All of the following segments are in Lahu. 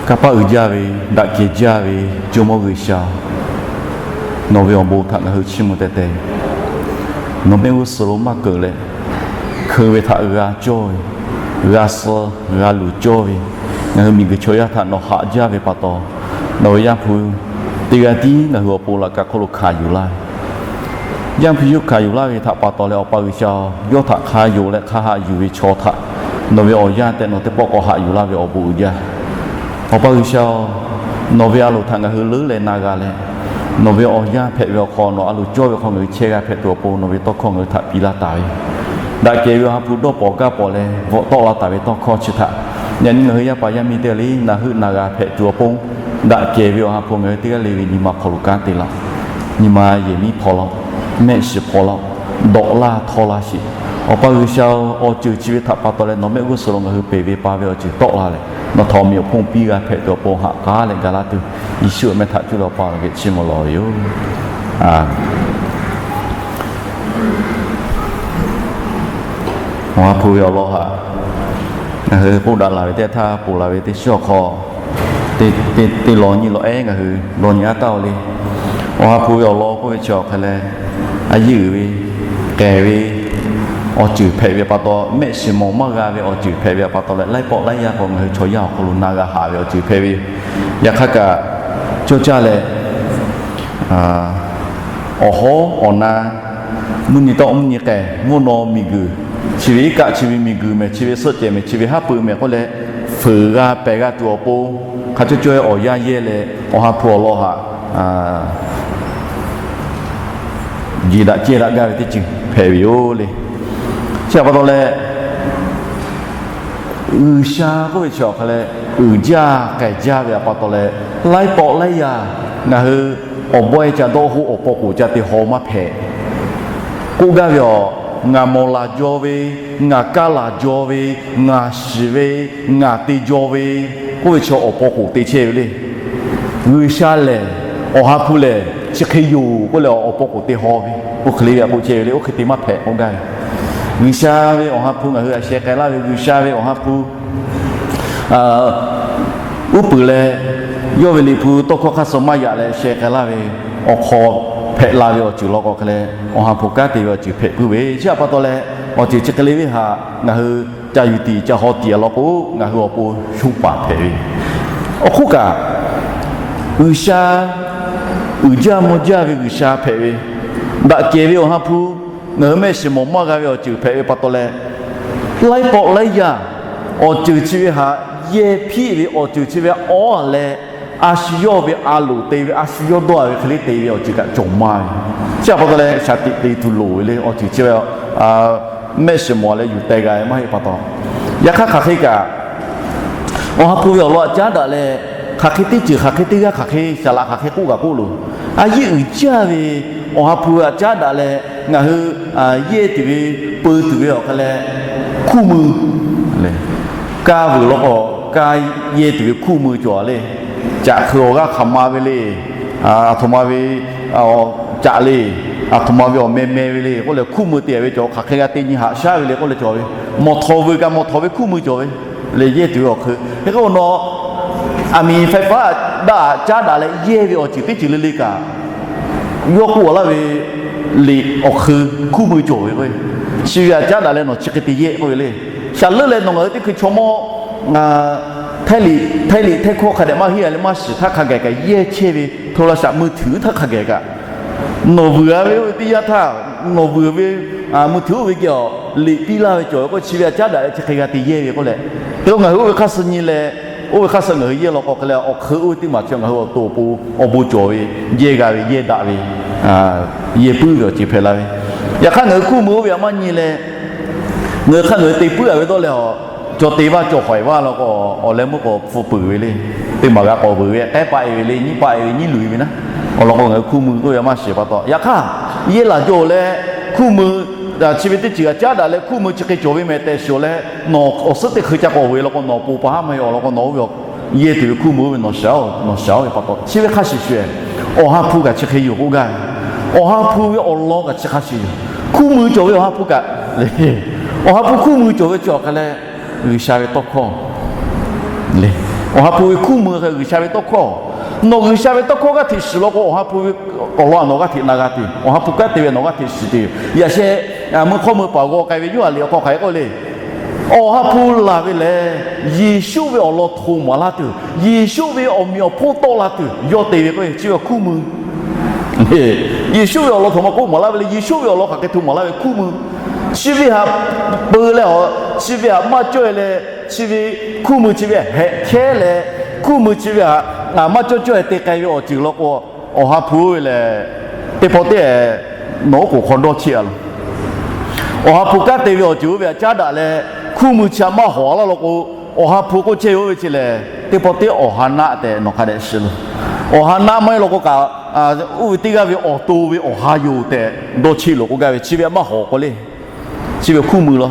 Kanˇ paˆ uiˍ jaˇ ve, daꞈ kehˬ jaˇ ve Jawˇmawˇ G'uiˬsha, nawˬ ve awˬ bon htaꞈ ngaˬ hui chiˇ mvuh teh teh. Nawˬ mehˆ g'uˇ suhˍ lo maˇ keunˍ leh, hkeu ve htaꞈ g'a cawˇ ve, g'a suh, g'a luˬ cawˇ ve, ngaˬ hui miˬguiˬ chaw yaˇ htaꞈ nawˬ haꞈ jaˇ ve pa taw, nawˬ ve Yaˇ hpu teˇ g'aˇ tiˉ ngaˬ hui awˬ pon laꞈ ka hk'oˆ lo hkanˍ yuˬ laˇ ve Yaˇ hpu yawˇ hkanˍ yuˬ laˇ ve htaꞈ pa taw leh, Awˬ pa G'uiˬsha-oˬ, yawˇ htaꞈ hk'a yonˍ leh hk'a haꞈ yuˬ ve chaw htaꞈ nawˬ ve awˬ yanˇ tehꞈ nawˬ teˇ pawˆ k'awꞈ haꞈ yuˬ laˇ ve awˬ bon uiˍ jaˇ. Awˬ pa G'uiˬsha-oˬ, nawˬ ve a loˍ htaꞈ ngaˬ hui leuˉ leh na g'a leh, nawˬ ve awˬ yanˇ hpehꞈ ve awˬ hk'aw nawˬ a loˍ cawˇ ve hk'aw ngaˬ hui chehˇ g'a hpehꞈ tuˬ awˬ pon nawˬ ve tawˇ hkawˇ ngaˬ hui htaꞈ piˇ laˇ taˍ ve, daꞈ kehˬ ve Awˬ ha hpu dawˇ pawˍ gaˇ pawˍ leh bvuhꞈ tawˆ la taˍ ve tawˇ hkawˇ chi htaꞈ, yaꞈ nyi ngaˬ hui yaˇ paˍ yaˇ miˇ teˇ g'aˇ le na heuˆ na g'a hpehꞈ tuˬ awˬ pon, daꞈ kehˬ ve Awˬ ha hpu ngaˬ hui teˇ g'aˇ le ve nyi ma hk'aw lo kanˉ te laˇ-oˬ. Nyi ma yehˬ miˉ hpaw laˇ-oˬ. Mehˆ shiˍ hpaw laˇ-oˬ. Dawꞈ laˇ htawˇ laˇ sheˍ. Awˬ pa G'uiˬsha-oˬ, awˬ ceuˬ chi ve htaꞈ pa taw leh nawˬ mehˆ g'uˇ suhˍ lo ngaˬ hui peˬ ve pa ve awˬ ceuˬ tawˆ la leh, nawˬ htaꞈ awˬ meꞈ awˬ hponˇ piˇ g'a hpehꞈ tuˬ awˬ pon haꞈ k'aˉ leh ga laˇ tuˬ, Yeˍsuˆ awˬ meh htaꞈ cuˇ leh Awˬ pa awˬ geh chiˇ mvuh lawˬ ve yoˬ. Awˬ ha hpu ve awˬ lawn htaꞈ ngaˬ hui k'oˆ daꞈ la ve teˇ htaˇ, ponˬ la ve teˇ shiˉ awˬ hk'aw, teˇ lawn nyiˇ lawn ehˉ ngaˬ hui lawn nyi aˉ taˍ-oˬ le. Awˬ ha hpu ve awˬ lawn k'oˆ ve chi awˬ hk'e leh, a yeˇ uiˍ ve, k'ehˬ ve awˬ ceuˬ hpehꞈ ve pa taw, mehˆ shiˍ mawˬ maˇ g'a ve awˬ ceuˬ hpehꞈ ve pa taw leh, laiˉ pawˆ laiˉ yaˇ k'o ngaˬ hui chaw yaˇ awˬ hk'aw lo na g'a haꞈ ve awˬ ceuˬ hpehꞈ ve yoˬ. Yaꞈ hk'aˇ kaꞈ, cawˇ caˇ leh, awˬ hawˉ awˬ na, mvuhˇ nyi tawˆ mvuhˇ nyi k'ehˬ, mvuhˇ naw miˬguiˬ, chi ve iˉ kaˆ chi ve miˬguiˬ mehˬ, chi ve suhˆ cehˬ mehˬ, chi ve haˉ pui mehˬ k'oˆ leh, fuiˍ g'a pehˬ g'a tuˬ awˬ pon, hk'a cawˇ cawˇ-e awˬ yanˇ yehˇ leh Awˬ ha hpu awˬ lawn htaꞈ jeˬ daꞈ cehˇ daꞈ gaˇ ve teˇ ceuˬ hpehꞈ ve yoˬ le. Chi htaꞈ pa taw leh, G'uiˬsha k'oˆ ve chi awˬ hk'e leh, uiˍ jaˇ k'ehˬ jaˇ ve pa taw leh, laiˉ pawˆ laiˉ yaˇ ngaˬ hui awˬ bawehˇ ca dawˇ hoˆ awˬ paw k'oˍ ca te haw maˇ hpehꞈ. K'oˆ gaˇ ve awˬ, ngaˬ mawˬ laˬ jaw ve, ngaˬ kaˇ laˬ jaw ve, ngaˬ shiˍ ve, ngaˬ te jaw ve, k'oˆ ve chi awˬ paw k'oˍ te chehˇ ve le. G'uiˬsha lehˬ, Awˬ ha hpu lehˬ chi hk'e yoˬ k'oˆ leh awˬ paw k'oˍ te haw ve, oˇ hk'e le ve a k'oˆ chehˇ ve le, oˇ hk'e te maˇ hpehꞈ k'oˆ gaˇ ve. G'uiˬsha ve Awˬ ha hpu ngaˬ hui a sheh k'ai laˇ ve, G'uiˬsha ve Awˬ ha hpu uˉ peunˍ leh, yawˇ ve Liꞈ hpu tawˇ hkawˇ hk'aˇ suh maˇ yaꞈ leh sheh k'ai laˇ ve awˬ hk'aw hpehꞈ la ve awˬ ceuˬ law k'o hk'e leh, Awˬ ha hpu kanˉ te ve awˬ ceuˬ hpehꞈ puiˉ ve. Chi htaꞈ pa taw leh, awˬ ceuˬ chi hk'e le ve htaꞈ ngaˬ hui ca yuˬ tiˍ ca haw tiˍ a law k'o, ngaˬ hui awˬ pon shonˇ paˍ hpehꞈ ve. Awˬ hk'oˆ kaꞈ, G'uiˬsha uiˍ jaˇ mvuh jaˇ ve G'uiˬsha hpehꞈ ve, daꞈ kehˬ ve Awˬ ha hpu, ngaˬ hui mehˆ shiˍ mawˬ maˇ g'a ve awˬ ceuˬ hpehꞈ ve pa taw leh, laiˉ pawˆ laiˉ yaˇ awˬ ceuˬ chi ve htaꞈ yehˇ hpiˆ ve, awˬ ceuˬ chi ve awˉ a leh, a shu yawˇ ve a loˍ te ve, a shu yawˇ dawˇ a ve hk'e le te ve awˬ ceuˬ kaꞈ cawˬ maˇ ve. Chi htaꞈ pa taw leh shaˍ tiꞈ te tuˬ loˍ ve le, awˬ ceuˬ chi ve mehˆ shiˍ mawˬ leh yuˬ teh g'a ve maˇ heˆ pa taw, yaꞈ hk'aˇ hk'aˬ hk'e kaꞈ Awˬ ha hpu ve awˬ lawn htaꞈ caˉ daꞈ leh, hk'aˬ hk'e teˇ ceuˬ hk'aˬ hk'e teˇ g'aˇ hk'aˬ hk'e shaˍ laꞈ hk'aˬ hk'e k'oˆ kaꞈ k'oˆ loˬ. A yeˇ uiˍ jaˇ ve Awˬ ha hpu htaꞈ caˉ daꞈ leh, ngaˬ hui yehˇ tuˬ ve, peu tuˬ ve awˬ hk'e leh, hkuˇ mui le. Kaˇ vuiˬ law k'o, kaˇ yehˇ tuˬ ve hkuˇ mui cawˬ le. Caꞈ hk'eu awˬ g'aˇ hk'aˬ ma ve le. Aˬ htoꞈ ma ve caꞈ le. Aˬ htoꞈ ma ve awˬ meh meh ve le k'oˆ leh, hkuˇ mui te ve cawˬ. Hk'aˬ hk'e g'a te nyi haꞈ shaˉ ve le k'oˆ leh cawˬ ve. Mawˬ htawˍ vuiˬ kaꞈ mawˬ htawˍ ve hkuˇ mui cawˬ ve le, yehˇ tuˬ ve awˬ hk'eu. Hk'e k'o, nawˬ aˬ miˍ faiˍ faˉ daꞈ caˉ daꞈ leh yehˇ ve awˬ ceuˬ teˇ ceuˬ le le kaꞈ, yawˇ k'oˆ laˇ ve liꞈ awˬ hk'eu hkuˇ mui cawˬ ve k'o, chi ve htaꞈ caˉ daꞈ leh nawˬ chi hk'e te yehˇ k'oˆ ve le. Shaˍ leuˆ leh nawˬ ngaˬ hui teˇ hkui chaw mawˇ htaiˇ liꞈ, htaiˇ liꞈ htaiˇ hkawˇ hk'a dehꞈ maˇ heˆ a leh maˇ shiˍ htaˇ hk'a gaˬ kaꞈ yehˇ chehˇ ve, hto la shaꞈ mui htuiˍ htaˇ hk'a gaˬ kaꞈ, nawˬ vuiˬ a ve oˇ ve teˇ yanˇ htaˇ, nawˬ vuiˬ ve mui htuiˍ oˇ ve geh awˬ liꞈ piˇ laˇ ve cawˬ ve k'o, chi ve htaꞈ caˉ daꞈ leh chi hk'e g'a te yehˇ ve k'oˆ leh, hk'e k'o ngaˬ hui oˇ ve hk'aˇ suh nyi leh, oˇ ve hk'aˇ suh ngaˬ hui yehˇ law k'o hk'e leh, awˬ hk'eu oˇ ve teˇ maˬ chi ngaˬ hui awˬ to awˬ pon awˬ bon cawˬ ve, yehˇ g'a ve, yehˇ daꞈ ve, yehˇ puiˉ ve awˬ ceuˬ hpehꞈ la ve. Yaꞈ hk'aˇ ngaˬ hui hkuˇ mui oˇ ve htaꞈ maˇ nyi leh, ngaˬ hui hk'aˇ ngaˬ hui te puiˉ a ve dawˇ leh, awˬ cawˬ te vaˇ cawˬ hawˍ e vaˇ law k'o, awˬ leh meuˇ k'o hpu peuˬ ve le. Teˇ maˬ g'a k'awꞈ vuiˬ ve, k'ehˉ paˆ e ve le, nyiˉ paˆ e ve, nyiˉ luˬ e ve naˉ, awˬ lawn k'o ngaˬ hui hkuˇ mui oˇ ve htaꞈ maˇ shiˍ pa taw. Yaꞈ hk'aˇ, yehˇ laˬ jaw leh hkuˇ mui chi ve teˇ ceuˬ htaꞈ caˉ daꞈ leh hkuˇ mui chi hk'e cawˬ ve mehˍ tehꞈ shiˍ leh, nawˬ awˬ suhˉ teˇ hkui ca k'awꞈ vuiˬ law k'o, nawˬ awˬ pon pa haˉ maˇ heˆ. Awˬ lawn k'o nawˬ oˇ ve yehˇ tuˬ ve hkuˇ mui oˇ ve nawˬ shiˍ a, nawˬ shiˍ a ve pa taw, chi ve hk'a shuˍ shuˍ, Awˬ ha hpu kaꞈ chi hk'e yoˬ k'oˆ gaˇ ve. Awˬ ha hpu ve awˬ lawn kaꞈ chi hk'a shuˍ yoˬ. Hkuˇ mui cawˬ ve Awˬ ha hpu kaꞈ le. Awˬ ha hpu hkuˇ mui cawˬ ve chi awˬ hk'e leh, G'uiˬsha ve tawˇ hkawˇ le. Awˬ ha hpu ve hkuˇ mui hk'e G'uiˬsha ve tawˇ hkawˇ, nawˬ G'uiˬsha ve tawˇ hkawˇ g'aˇ hteꞈ shiˍ law k'o, Awˬ ha hpu ve awˬ lawn nawˬ g'aˇ hteꞈ na g'a tuˬ, Awˬ ha hpu kanˉ te ve nawˬ g'aˇ hteꞈ shiˍ tuˬ yoˬ. Yaꞈ sheh, meuˇ hk'awˇ meuˇ paˍ g'aw k'ai ve yawˇ a liꞈ awˬ hk'aw hk'aˬ hk'e k'oˆ le. Awˬ ha hpu laˬ ve lehˬ, Yeˍsuˆ ve awˬ lawn hto maˍ laˇ tuˬ, Yeˍsuˆ ve awˬ meꞈ awˬ hponˇ tawˆ la tuˬ yawˇ te ve k'o, chi ve awˬ hkuˇ mui. Yeˍsuˆ ve awˬ lawn hto maˍ k'oˆ maˍ laˇ ve le, Yeˍsuˆ ve awˬ lawn hk'aˬ hk'e hto maˍ laˇ ve hkuˇ mui. Chi ve htaꞈ peu leh, chi ve htaꞈ maˇ cawˇ e leh, chi ve hkuˇ mui chi ve hehꞈ hkehˉ leh, hkuˇ mui chi ve htaꞈ maˇ cawˇ cawˇ e te k'ai ve awˬ ceuˬ law k'o, Awˬ ha hpu ve lehˬ, teˇ pawˆ teˇ, nawˬ oˉ k'oˍ hk'aw dawˇ cheˆ a loˬ. Awˬ ha hpu kanˉ te ve awˬ ceuˬ oˇ ve htaꞈ caˉ daꞈ leh, hkuˇ mui chi htaꞈ maˇ hawˍ laˇ law k'o, Awˬ ha hpu k'oˆ chehˇ ve oˇ ve chi lehˬ, teˇ pawˆ teˇ Awˬ ha naˆ tehꞈ nawˬ hk'a dehꞈ shiˍ loˬ. Awˬ ha naˆ maˇ heˆ law k'o kaꞈ, oˇ ve teˇ g'aˇ ve awˬ to ve awˬ ha yoˬ tehꞈ dawˇ cheˆ loˬ k'oˆ gaˇ ve, chi ve htaꞈ maˇ hawˍ k'o le. Chi ve hkuˇ mui law.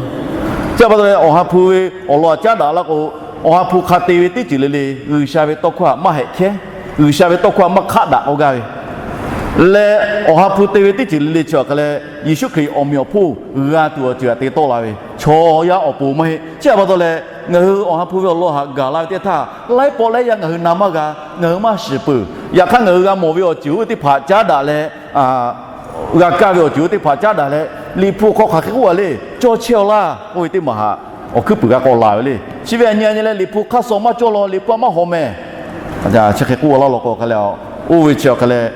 Chi pa taw leh Awˬ ha hpu ve awˬ lawn htaꞈ caˉ daꞈ laˇ k'o, Awˬ ha hpu hk'a te ve teˇ ceuˬ le le G'uiˬsha ve tawˇ hkawˇ htaꞈ maˇ hehꞈ hkehˉ, G'uiˬsha ve tawˇ hkawˇ htaꞈ maˇ hk'aˆ daꞈ k'oˆ gaˇ ve lehˬ, Awˬ ha hpu te ve teˇ ceuˬ le le chi awˬ hk'e leh, Yeˍsuˆ Hkriꞈ awˬ meꞈ awˬ hponˇ g'a tuˬ awˬ ceuˬ htaꞈ te tawˆ la ve chaw yaˇ awˬ pon maˇ heˆ. Chi htaꞈ pa taw leh, ngaˬ hui Awˬ ha hpu ve awˬ lawn htaꞈ gaˬ la ve teˇ htaˇ, laiˉ pawˆ laiˉ yaˇ ngaˬ hui na maˇ g'a, ngaˬ hui maˇ shiˍ peuˬ. Yaꞈ hk'aˇ, ngaˬ hui g'a mawˬ ve awˬ ceuˬ oˇ ve teˇ hpaˍ caˉ daꞈ leh, g'a kaˇ ve awˬ ceuˬ oˇ teˇ hpaˍ caˉ daꞈ leh, Liꞈ hpu hk'aw hk'aˬ hk'e k'oˆ a le, cawˇ chehˇ aw laˇ k'oˆ ve teˇ maˬ htaꞈ awˬ hkuiˉ puiˍ g'a k'awꞈ laˬ ve le. Chi ve a nyi a nyi leh Liꞈ hpu hk'aˇ suh maˇ cawˇ law, Liꞈ hpu htaꞈ maˇ hawˍ mehˍ. Chi hk'e k'oˆ a laˇ law k'o hk'a leh, oˇ ve chi awˬ hk'e leh,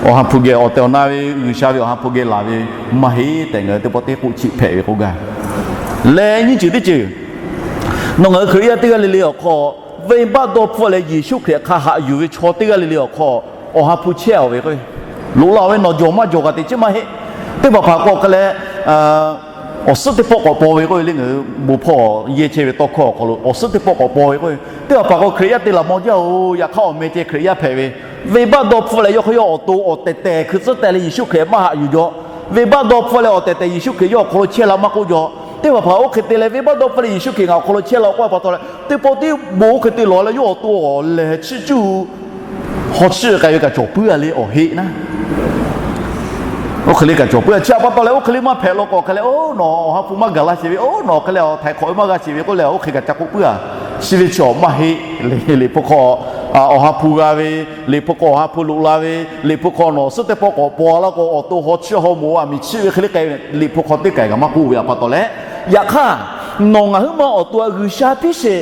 Awˬ ha hpu geh awˬ tehˬ awˬ na ve G'uiˬsha ve Awˬ ha hpu geh laˬ ve maˇ heˆ tehꞈ ngaˬ hui teˇ pawˆ teˇ k'oˆ chiˆ hpehꞈ ve k'oˆ gaˇ. Leh nyiˇ ceuˬ teˇ ceuˬ, nawˬ ngaˬ hui Hkriꞈ yaˇ teˇ g'aˇ le le awˬ hk'aw, venˇbaˆ dawˇ hpfuhˆ leh Yeˍsuˆ Hkriꞈ hk'a haꞈ yuˬ ve chaw teˇ g'aˇ le le awˬ hk'aw, Awˬ ha hpu chehˇ a ve k'o, loꞈ la ve nawˬ jawˬ maˇ jawˬ kaꞈ teꞈ chiˉ maˇ heˆ. Teˇ hpaˍ hpaˍ k'o hk'a leh, awˬ suhˉ teˇ pawˆ k'awꞈ paw ve k'oˆ ve le, ngaˬ hui bon hpawˇ yehˇ chehˇ ve tawˇ hkawˇ awˬ hk'aw lo awˬ suhˉ teˇ pawˆ k'awꞈ paw ve k'o, teˇ hpaˍ hpaˍ k'o Hkriꞈ yaˇ te laˬ maw jaˇ oˬ, yaꞈ hk'aˇ awˬ meh ceh Hkriꞈ yaˇ hpehꞈ ve, venˇbaˆ dawˇ hpfuhˆ leh yawˇ hk'aˇ yawˇ awˬ to awˬ tehˬ tehˬ hkui tcuhˉ teh leh Yeˍsuˆ Hkriꞈ maˇ haꞈ yuˬ jaw. Venˇbaˆ dawˇ hpfuhˆ leh awˬ tehˬ tehˬ Yeˍsuˆ Hkriꞈ yawˇ awˬ hk'aw lo chehˇ la maˇ k'oˆ jaw. Teˇ hpaˍ hpaˍ oˇ hk'e te leh venˇbaˆ dawˇ hpfuhˆ leh Yeˍsuˆ Hkriꞈ ngaˬ awˬ hk'aw lo chehˇ la k'oˆ a pa taw leh, teˇ pawˆ teˇ bon oˇ hk'e te lawˬ leh yawˇ awˬ to awˬ lehˬ chiˇ cuˇ haw chiˇ k'ai ve kaꞈ cawˬ puiˉ a le, awˬ heˆ naˉ. Oˇ hk'e le kaꞈ cawˬ puiˉ a. Chi htaꞈ pa taw leh oˇ hk'e le maˇ hpehꞈ law k'o hk'a leh, oˇ nawˬ Awˬ ha hpu maˇ gaˬ laˇ sheˍ ve, oˇ nawˬ hk'a leh awˬ htaiˍ hk'awꞈ ve maˇ g'a sheˍ ve k'oˆ leh oˇ hk'e kaꞈ ca k'oˆ puiˉ a. Chi ve chi awˬ maˇ heˆ le. Liꞈ hpu hk'aw Awˬ ha hpu g'a ve, Liꞈ hpu hk'aw Awˬ ha hpu loꞈ la ve, Liꞈ hpu hk'aw nawˬ suhˉ teˇ pawˆ k'awꞈ paw laˇ k'o awˬ to haw chiˇ haw moˍ a miˬ chiˇ ve hk'e le k'ai ve, Liꞈ hpu hk'aw teˇ kaˬ kaꞈ maˇ k'oˆ ve htaꞈ pa taw leh, yaꞈ hk'aˇ nawˬ ngaˬ huiˉ ma awˬ to htaꞈ G'uiˬsha piˇ sheˍ,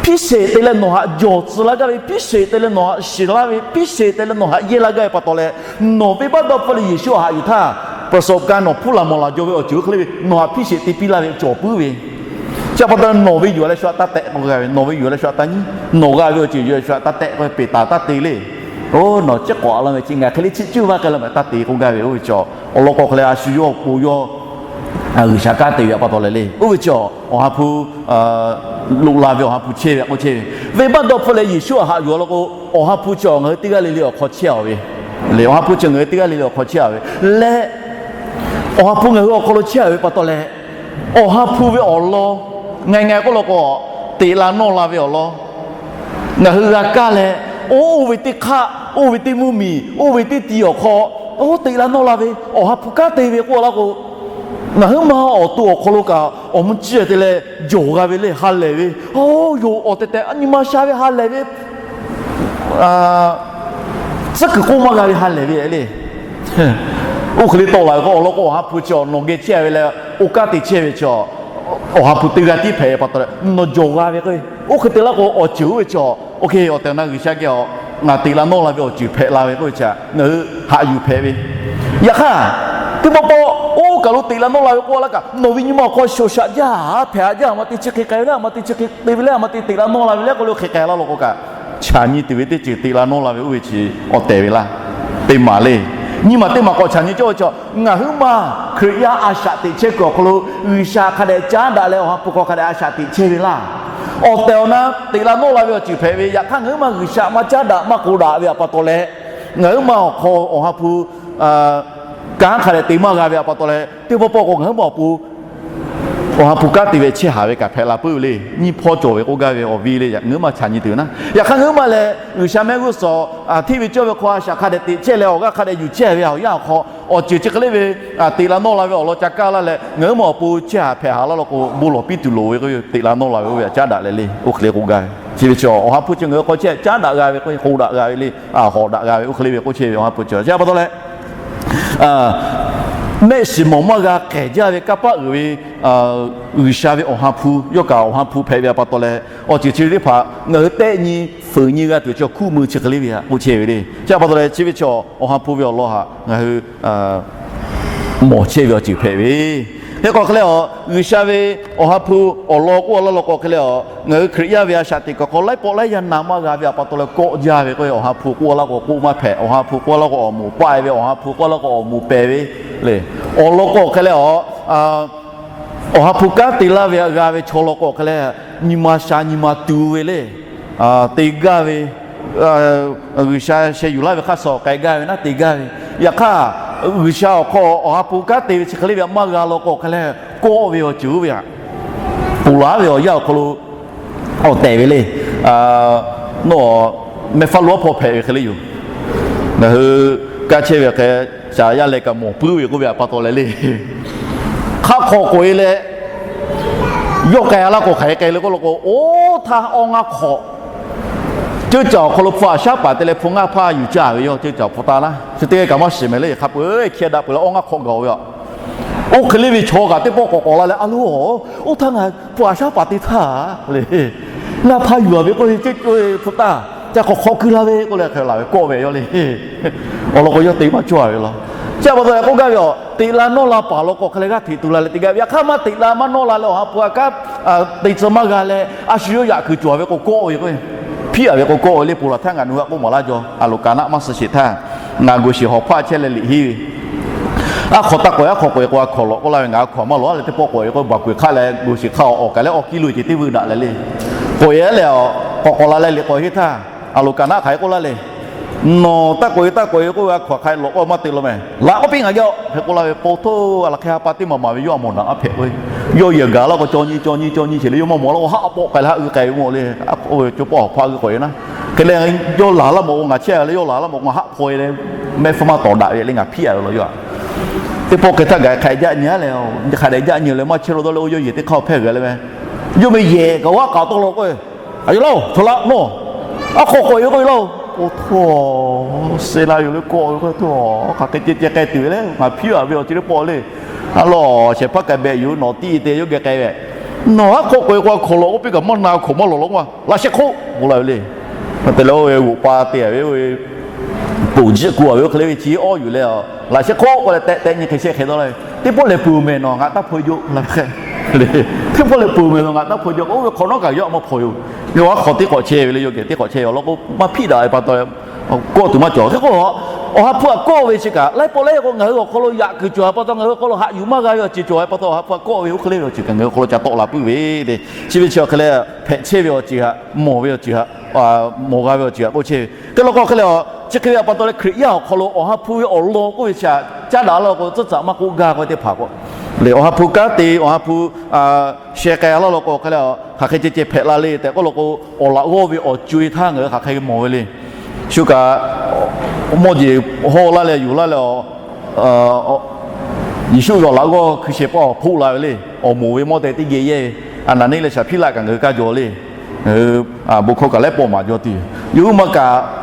piˇ sheˍ te leh nawˬ htaꞈ jawˬ tcuh laˇ gaˇ ve, piˇ sheˍ te leh nawˬ htaꞈ shiˍ laˇ ve, piˇ sheˍ te leh nawˬ htaꞈ yehˇ laˇ gaˇ ve pa taw leh, nawˬ venˇbaˆ dawˇ hpfuhˆ leh Yeˍsuˆ htaꞈ haꞈ yuˬ htaˇ, ประสบการณ์ nawˬ hpuˇ laˬ mawˬ laˬ jaw ve awˬ ceuˬ oˇ hk'e le ve nawˬ htaꞈ piˇ sheˍ te piˇ laˇ ve cawˬ puiˉ ve. Chi htaꞈ pa taw leh nawˬ ve yuˬ leh shu htaꞈ taˇ tehꞈ k'oˆ g'a ve, nawˬ ve yuˬ leh shu htaꞈ taˇ nyi, nawˬ g'a ve awˬ ceuˬ yuˬ leh shu htaꞈ taˇ tehꞈ k'oˆ ve, peˍ taˍ taˇ te le. Oˇ nawˬ ciˉ k'awꞈ a laˇ ve chi ngaˬ hk'e le chiˇ cuˇ vaˇ k'ai la meh taˇ te k'oˆ gaˇ ve, oˇ ve chi awˬ lawn k'o hk'a leh a shu yawˇ awˬ pon yawˇ G'uiˬsha kanˉ te ve htaꞈ pa taw leh le. Oˇ ve chi awˬ ha hpu loꞈ la ve Awˬ ha hpu chehˇ ve k'oˆ chehˇ ve, venˇbaˆ dawˇ hpfuhˆ leh Yeˍsuˆ htaꞈ haꞈ yuˬ a law k'o, Awˬ ha hpu chi awˬ ngaˬ hui teˇ g'aˇ le le awˬ hk'aw chehˇ a ve le. Awˬ ha hpu chi ngaˬ hui teˇ g'aˇ le le awˬ hk'aw chehˇ a ve leh, Awˬ ha hpu ngaˬ hui awˬ hk'aw lo chehˇ a ve pa taw leh, Awˬ ha hpu ve awˬ lawn, ngaˬ ngaˬ k'oˆ law k'o, teꞈ la nawˇ la ve awˬ lawn, ngaˬ hui g'a kaˇ leh, oˇ ve teˇ hk'aˆ, oˇ ve teˇ mvuhˇmiˬ, oˇ ve teˇ ti awˬ hk'aw, oˇ teꞈ la nawˇ la ve Awˬ ha hpu kanˉ te ve k'oˆ laˇ k'o, ngaˬ huiˉ ma awˬ to awˬ hk'aw lo kaꞈ awˬ mvuhˇ ciˇ te leh jawˬ g'a ve le, ha lehˬ ve, oˇ yoˬ awˬ tehˬ tehˬ a nyi ma sha ve ha lehˬ ve, tcuhˉ kuiˬ k'oˆ maˇ g'a ve ha lehˬ ve le. Oˇ hk'e le tawˆ la ve k'o, awˬ lawn k'o Awˬ ha hpu chi awˬ nawˬ geh chehˇ ve leh, oˇ kanˉ te chehˇ ve chi Awˬ ha hpu teˇ g'aˇ tiˉ hpehꞈ pa taw leh nawˬ jawˬ g'a ve k'o, oˇ hk'e te laˇ k'o awˬ ceuˬ oˇ ve chi, oˇ hk'e awˬ tehˬ awˬ na G'uiˬsha geh ngaˬ teꞈ la nawˇ la ve awˬ ceuˬ hpehꞈ la ve k'oˆ ve chi ngaˬ hui haꞈ yuˬ hpehꞈ ve. Yaꞈ hk'aˇ, teˇ pawˆ pawˆ oˇ kaˬ lo teꞈ la nawˇ la ve k'oˆ laˇ kaꞈ, nawˬ ve nyi ma awˬ hk'aw shoꞈ shaꞈ jaˇ, hpehꞈ haꞈ jaˇ, a ma te chi hk'e k'ai ve le, a ma te chi hk'e te ve le, a ma te teꞈ la nawˇ la ve le k'oˆ le, hk'e k'ai laˇ law k'o kaꞈ, chaꞈ nyi tuˬ ve teˇ ceuˬ teꞈ la nawˇ la ve oˇ ve chi awˬ tehˬ ve laˇ. Teˇ maˬ le. Nyi ma teˇ maˬ k'awꞈ chaꞈ nyi cawˇ ve chi, ngaˬ huiˉ ma Hkriꞈ yaˇ a shaꞈ teꞈ chehˇ kuiˬ awˬ hk'aw lo G'uiˬsha hk'a dehꞈ caˉ daꞈ leh Awˬ ha hpu hk'aw hk'a dehꞈ a shaꞈ teꞈ chehˇ ve laˇ. Awˬ tehˬ awˬ na teꞈ la nawˇ la ve awˬ ceuˬ hpehꞈ ve, yaꞈ hk'aˇ ngaˬ huiˉ ma G'uiˬsha maˇ caˉ daꞈ maˇ k'oˆ daꞈ ve htaꞈ pa taw leh, ngaˬ huiˉ ma awˬ hk'aw Awˬ ha hpu kanˉ hk'a dehꞈ te maˇ g'a ve htaꞈ pa taw leh, teˇ pawˆ pawˆ k'o ngaˬ huiˉ ma awˬ pon Awˬ ha hpu kanˉ te ve chehˇ haˍ ve kaꞈ hpehꞈ la puiˉ ve le. Nyiˇ hpawˇ cawˬ ve k'oˆ gaˇ ve awˬ viˉ le, ngaˬ hui maˇ chaꞈ nyi tuˬ naˉ. Yaꞈ hk'aˇ ngaˬ hui maˇ lehˬ G'uiˬsha mehˆ g'uˇ suhˍ hteˇ ve cawˇ ve hk'aw a shaꞈ hk'a dehꞈ teꞈ chehˇ leh awˬ g'aˇ hk'a dehꞈ yuˬ chehˇ ve awˬ yanˇ awˬ hk'aw, awˬ ceuˬ chi hk'e le ve teꞈ la nawˇ la ve awˬ lawn ca kaˇ laˇ leh, ngaˬ hui maˇ awˬ pon chehˇ haˍ hpehꞈ haˍ laˇ law k'o, bon lawˬ piˇ tuˬ loˍ ve k'oˆ ve, teꞈ la nawˇ la ve oˇ ve htaꞈ caˉ daꞈ leh le. Oˇ hk'e le k'oˆ gaˇ ve chi ve chi awˬ ha hpu chi ngaˬ hui hk'aw chehˇ caˉ daꞈ g'a ve k'o, k'oˆ daꞈ g'a ve le, hawˍ daꞈ g'a ve oˇ hk'e le ve k'oˆ chehˇ ve awˬ ha hpu chi. Chi pa taw leh mehˆ shiˍ mawˬ maˇ g'a k'ehˬ jaˇ ve kanˇ paˆ uiˍ ve G'uiˬsha ve awˬ ha hpu, yawˇ kaꞈ awˬ ha hpu hpehꞈ ve pa taw leh, awˬ ceuˬ chi ve teˇ hpaˍ ngaˬ hui tehˆ nyi fuiˍ nyi g'a tuˬ chi awˬ hkuˆ mui chi hk'e le ve htaꞈ k'oˆ chehˇ ve le. Chi pa taw leh chi ve chi awˬ ha hpu ve awˬ lawn htaꞈ ngaˬ hui mawˬ chehˇ ve awˬ ceuˬ hpehꞈ ve. Hk'e k'o hk'e leh a, G'uiˬsha ve awˬ ha hpu awˬ lawn k'oˆ laˇ law k'o hk'e leh a, ngaˬ hui Hkriꞈ yaˇ ve a shaꞈ teꞈ kaꞈ hk'aw laiˉ pawˆ laiˉ yaˇ na maˇ g'a ve pa taw leh kawˆ jaˇ ve k'o, awˬ ha hpu k'oˆ laˇ k'o k'oˆ maˇ hpehꞈ, awˬ ha hpu k'oˆ laˇ k'o awˬ moˍ paˆ e ve, awˬ ha hpu k'oˆ laˇ k'o awˬ moˍ pehˬ ve le. Awˬ lawn k'o hk'e leh a, awˬ ha hpu kanˉ te laˇ ve g'a ve chaw law k'o hk'e leh, nyi ma sha nyi ma tu ve le. Te gaˇ ve, G'uiˬsha sheh yuˬ laˇ ve hk'aˇ suh k'ai gaˇ ve naˉ te gaˇ ve. Yaꞈ hk'aˇ G'uiˬsha awˬ hk'aw awˬ ha hpu kanˉ te ve chi hk'e le ve maˇ g'a law k'o hk'e leh, kawˆ ve awˬ ceuˬ oˇ ve htaꞈ ponˬ laˬ ve awˬ yanˇ awˬ hk'aw lo awˬ tehˬ ve le. Nawˬ mehˆ faˉ lo aˉ hpawˇ hpehꞈ ve hk'e le yoˬ. Ngaˬ hui kaˇ chehˇ ve hk'e, shaˍ yaˇ leh kaꞈ mawˬ puiˉ ve k'oˆ ve pa taw leh le. Hk'aˆ hk'awꞈ k'oꞈ e leh, yawˇ k'ai laˇ k'o hk'aˬ hk'e k'ai le k'oˆ law k'o, oˇ htaˇ awˇ ngaˇ hk'awꞈ ceuˇ caˬ awˬ hk'aw lo hpu aꞈ shaˉ paˍ te leh hpu ngaˇ hpaˇ yuˬ caˇ ve yoˬ. Ceuˇ caˬ hpu taˇ laˇ chi teˇ g'aˇ kaꞈ maˇ shiˍ mehˍ le. Hk'a peu-eˬ hkeh daꞈ peuˬ leh awˇ ngaˇ hk'awꞈ gaˬ-oˬ ve yoˬ. Oˇ hk'e le ve chaw kaꞈ teˇ pawˆ k'awꞈ k'awꞈ la leh, a loˬ, oˇ htaˇ ngaˬ hpu aꞈ shaˉ paˍ te htaˇ le, ngaˇ hpaˇ yuˬ a ve k'oˆ ve, ceuˇ caˬ hpu taˇ ca hk'awꞈ hk'awꞈ keu la ve k'oˆ leh hk'e laˬ ve kawˆ ve yoˬ le. Awˬ lawn k'o yawˇ te maˇ cawˇ ve law. Chi pa taw leh k'oˆ gaˇ ve yoˬ, teꞈ la nawˇ la paˍ law k'o hk'e leh g'aˇ hteꞈ tu la leh te gaˇ ve. Yaꞈ hk'aˇ maˇ teꞈ la maˇ nawˇ la leh awˬ ha hpu aꞈ kanˉ te tcuh maˇ g'a leh a shu yawˇ yaꞈ kuiˬ cawˬ ve k'o kawˆ ve k'o, hpiˇ a ve k'o kawˆ ve le. Ponˬ laˬ htaˇ ngaˬ nawˬ hui htaꞈ k'oˆ maˍ laˇ jaw. A loˍ kaˍ naˆ maˇ suh sheˍ htaˇ, ngaˬ g'oˬ shiˍ hawˬ hpaˆ chehˇ leh liꞈ henˇ ve, aˉ hk'awꞈ taˇ k'oꞈ e, aˉ hk'awꞈ k'oꞈ e k'o a hkawˍ lawꞈ k'oˆ laˇ ve, ngaˬ a hkawˍ maˇ lawꞈ leh teˇ pawˆ k'oꞈ e k'o baˬ kuiˬ hk'aˆ leh g'oˬ shiˍ hk'aˆ awˬ kaˬ leh awˬ kiˇ lo ceh teˇ vuiˇ daꞈ leh le. K'oꞈ e leh k'awꞈ k'awꞈ la leh liꞈ k'awꞈ henˇ htaˇ, a loˍ kaˍ naˆ hk'aˬ hk'e k'oˆ laˇ le. Nawˬ taˇ k'oꞈ e taˇ k'oꞈ e k'oˆ ve a hkawˍ hk'aˬ hk'e lawꞈ k'oˆ maˇ te law meh. Laꞈ k'oˆ piˇ ngaˬ geh-oˬ hk'e k'oˆ laˇ ve. Paw htoˇ, a laˬ hk'e ha pa teˇ maˬ maˍ ve yawˇ a mawˬ naꞈ aˉ hpehꞈ k'o, yawˇ yehˬ gaˬ laˇ k'o caw nyi caw nyi caw nyi sheˍ le. Yawˇ maˇ mawˬ laˇ k'o haˆ pawˆ k'ai leh haˆ g'ui k'ai ve mawˬ le. Aˉ k'oˆ ve co pawˆ awˬ hpaˆ g'ui k'oꞈ e naˉ. Hk'e leh yawˇ laˬ laˇ mawˬ k'o ngaˬ chehˇ leh yawˇ laˬ laˇ mawˬ k'o ngaˬ haˆ hpaw e leh mehˆ hpfuhˇ maˇ tawˍ daꞈ ve le. Ngaˬ hpiˇ a ve law yawˇ a teˇ pawˆ hk'e htaˇ gaˬ hk'a jaˆ nyi a leh, hk'a dehꞈ jaˆ nyi leh maˇ chehˇ lo dawˇ leh oˇ yawˇ yehˬ teˇ hk'aˇ hpehˇ g'uiˬ leh meh. Yawˇ meh yehˬ kaꞈ awˬ haˉ k'aꞈ tawˆ law k'o, a yawˇ laˇ-oˬ, chaw laˇ nawˬ aˉ hk'awꞈ k'oꞈ e k'oˆ ve laˇ-oˬ. Oˇ htoˇ, se la yoˬ le kawˆ ve k'o htoˇ, hk'aˬ hk'e ceh ceh k'ai tuˬ ve le. Ngaˬ hpiˇ a ve awˬ ceuˬ teˇ pawˆ le. A law shehˍ hpaˇ k'ai behꞈ yuˬ nawˬ tiˇ te yawˇ geh k'ai ve, nawˬ aˉ hk'awꞈ k'oꞈ e k'o a hkawˍ lawꞈ k'oˆ piˇ kaꞈ maˇ na, a hkawˍ maˇ lawꞈ law k'o, laꞈ sheh hk'oˆ k'oˆ laˇ ve le. Te leh oˇ ve g'oꞈ pa te ve oˇ ve ponˬ jiˆ ku a ve oˇ hk'e le ve chi awˇ yuˬ leh, laꞈ sheh hk'oˆ k'oˆ leh tehˆ tehˆ nyi hk'e shehˆ hk'e dawˇ laˇ ve, teˇ pawˆ lehˬ peuˬ mehˍ nawˬ ngaˬ taˇ hpaw e jaw laˇ ve hk'e le. Teˇ pawˆ lehˬ peuˬ mehˍ nawˬ ngaˬ taˇ hpaw e jaw k'o, oˇ ve hk'awꞈ nawˉ kaꞈ yawˇ a maˇ hpaw e yoˬ. Yawˇ aˉ hk'awꞈ teˇ hk'awꞈ chehˇ ve le, yawˇ geh teˇ hk'awꞈ chehˇ ve awˬ lawn k'o maˇ hpiˇ daꞈ ve pa taw kawˆ tuˬ maˇ cawˬ. Hk'e k'o, awˬ ha hpu aꞈ kawˆ ve chi kaꞈ laiˉ pawˆ laiˉ yaˇ k'o ngaˬ hui awˬ hk'aw lo yaꞈ kuiˬ cawˬ ve pa taw, ngaˬ hui awˬ hk'aw lo haꞈ yuˬ maˇ g'a ve awˬ ceuˬ cawˬ ve pa taw, awˬ ha hpu aꞈ kawˆ ve oˇ hk'e le ve awˬ ceuˬ kaꞈ ngaˬ hui awˬ hk'aw lo ca tawˆ la puiˉ ve le. Chi ve chi awˬ hk'e leh hpehꞈ chehˇ ve awˬ ceuˬ htaꞈ mawˬ ve awˬ ceuˬ htaꞈ mawˬ g'a ve awˬ ceuˬ htaꞈ k'oˆ chehˇ ve. Hk'e law k'o hk'e leh a, chi hk'e ve pa taw leh Hkriꞈ yaˇ awˬ hk'aw lo awˬ ha hpu ve awˬ lawn k'oˆ ve chi htaꞈ caˉ daꞈ laˇ law k'o tcuhˉ tcaꞈ maˇ k'oˆ gaˇ k'oˆ ve teˇ hpaˍ k'o le. Awˬ ha hpu kanˉ te, awˬ ha hpu sheh k'ai laˇ law k'o hk'e leh a, hk'aˬ hk'e ceh ceh hpehꞈ la le tehꞈ k'oˆ law k'o, awˬ laꞈ g'awˇ ve awˬ co e htaˇ ngaˬ hui hk'aˬ hk'e mawˬ ve le. Shu kaꞈ mawˇ jeˬ hawˇ laˇ leh yuˬ laˇ leh a, Yeˍsuˆ ve awˬ laꞈ g'awˇ hkui sheh pawˆ hpoˆ la ve le. Awˬ moˍ ve mawˇ teh teˇ geh yehˇ ve Aˍnaˍniˆ leh Saˍhpiˇlaˆ kaꞈ ngaˬ hui kaˇ jaw le. Bon hkawˇ kaꞈ laiˉ pawˆ maˍ jaw tuˬ yoˬ. Yawˇ hui ma kaꞈ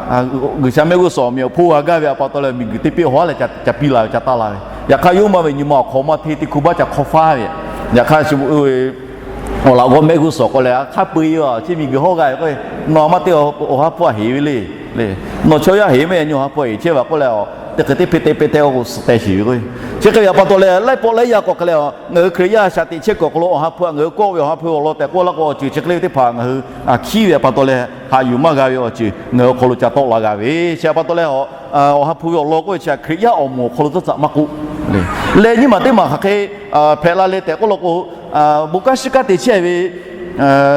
G'uiˬsha mehˆ g'uˇ suhˍ awˬ meꞈ awˬ hponˇ g'a gaˇ ve pa taw leh miˬguiˬ teˇ peˆ hawˉ leh ca piˇ la ve ca taˇ la ve. Yaꞈ hk'aˇ yawˇ hui ma ve nyi ma awˬ hk'aw maˇ hteˇ teˇ hku baˆ ca hk'aw faˉ ve. Yaꞈ hk'aˇ chi awˬ laꞈ g'awˇ mehˆ g'uˇ suhˍ k'o leh a hk'a peu-eˬ chi miˬguiˬ hawˉ g'a ve k'o, nawˬ maˇ te awˬ ha hpu aꞈ heˍ ve le. Nawˬ chaw yaˇ heˍ mehˆ nyi awˬ ha hpu aꞈ heˍ chehˇ ve k'oˆ leh a, teˇ hk'e teˇ hpeˇ te hpeˇ te k'o suhˍ teh shiˍ ve k'o, chi hk'e ve pa taw leh laiˉ pawˆ laiˉ yaˇ k'o hk'e leh a, ngaˬ hui Hkriꞈ yaˇ shaꞈ teꞈ chehˇ kuiˬ awˬ hk'aw lo awˬ ha hpu aꞈ ngaˬ hui kawˆ ve awˬ ha hpu awˬ lawn tehꞈ k'oˆ laˇ k'o awˬ ceuˬ chi hk'e le ve teˇ hpaˍ ngaˬ hui hkiˉ ve pa taw leh haꞈ yuˬ maˇ g'a ve awˬ ceuˬ ngaˬ hui awˬ hk'aw lo ca tawˆ la g'a ve. Chi pa taw leh a, awˬ ha hpu ve awˬ lawn k'oˆ ve chi htaꞈ Hkriꞈ yaˇ awˬ moˍ awˬ hk'aw lo tcuhˉ tcaꞈ maˇ k'oˆ le. Leh nyiˇ maˬ teˇ maˬ hk'aˬ hk'e hpehꞈ la le tehꞈ k'oˆ law k'o, bon kanˉ shiˉ kanˉ te chehˇ ve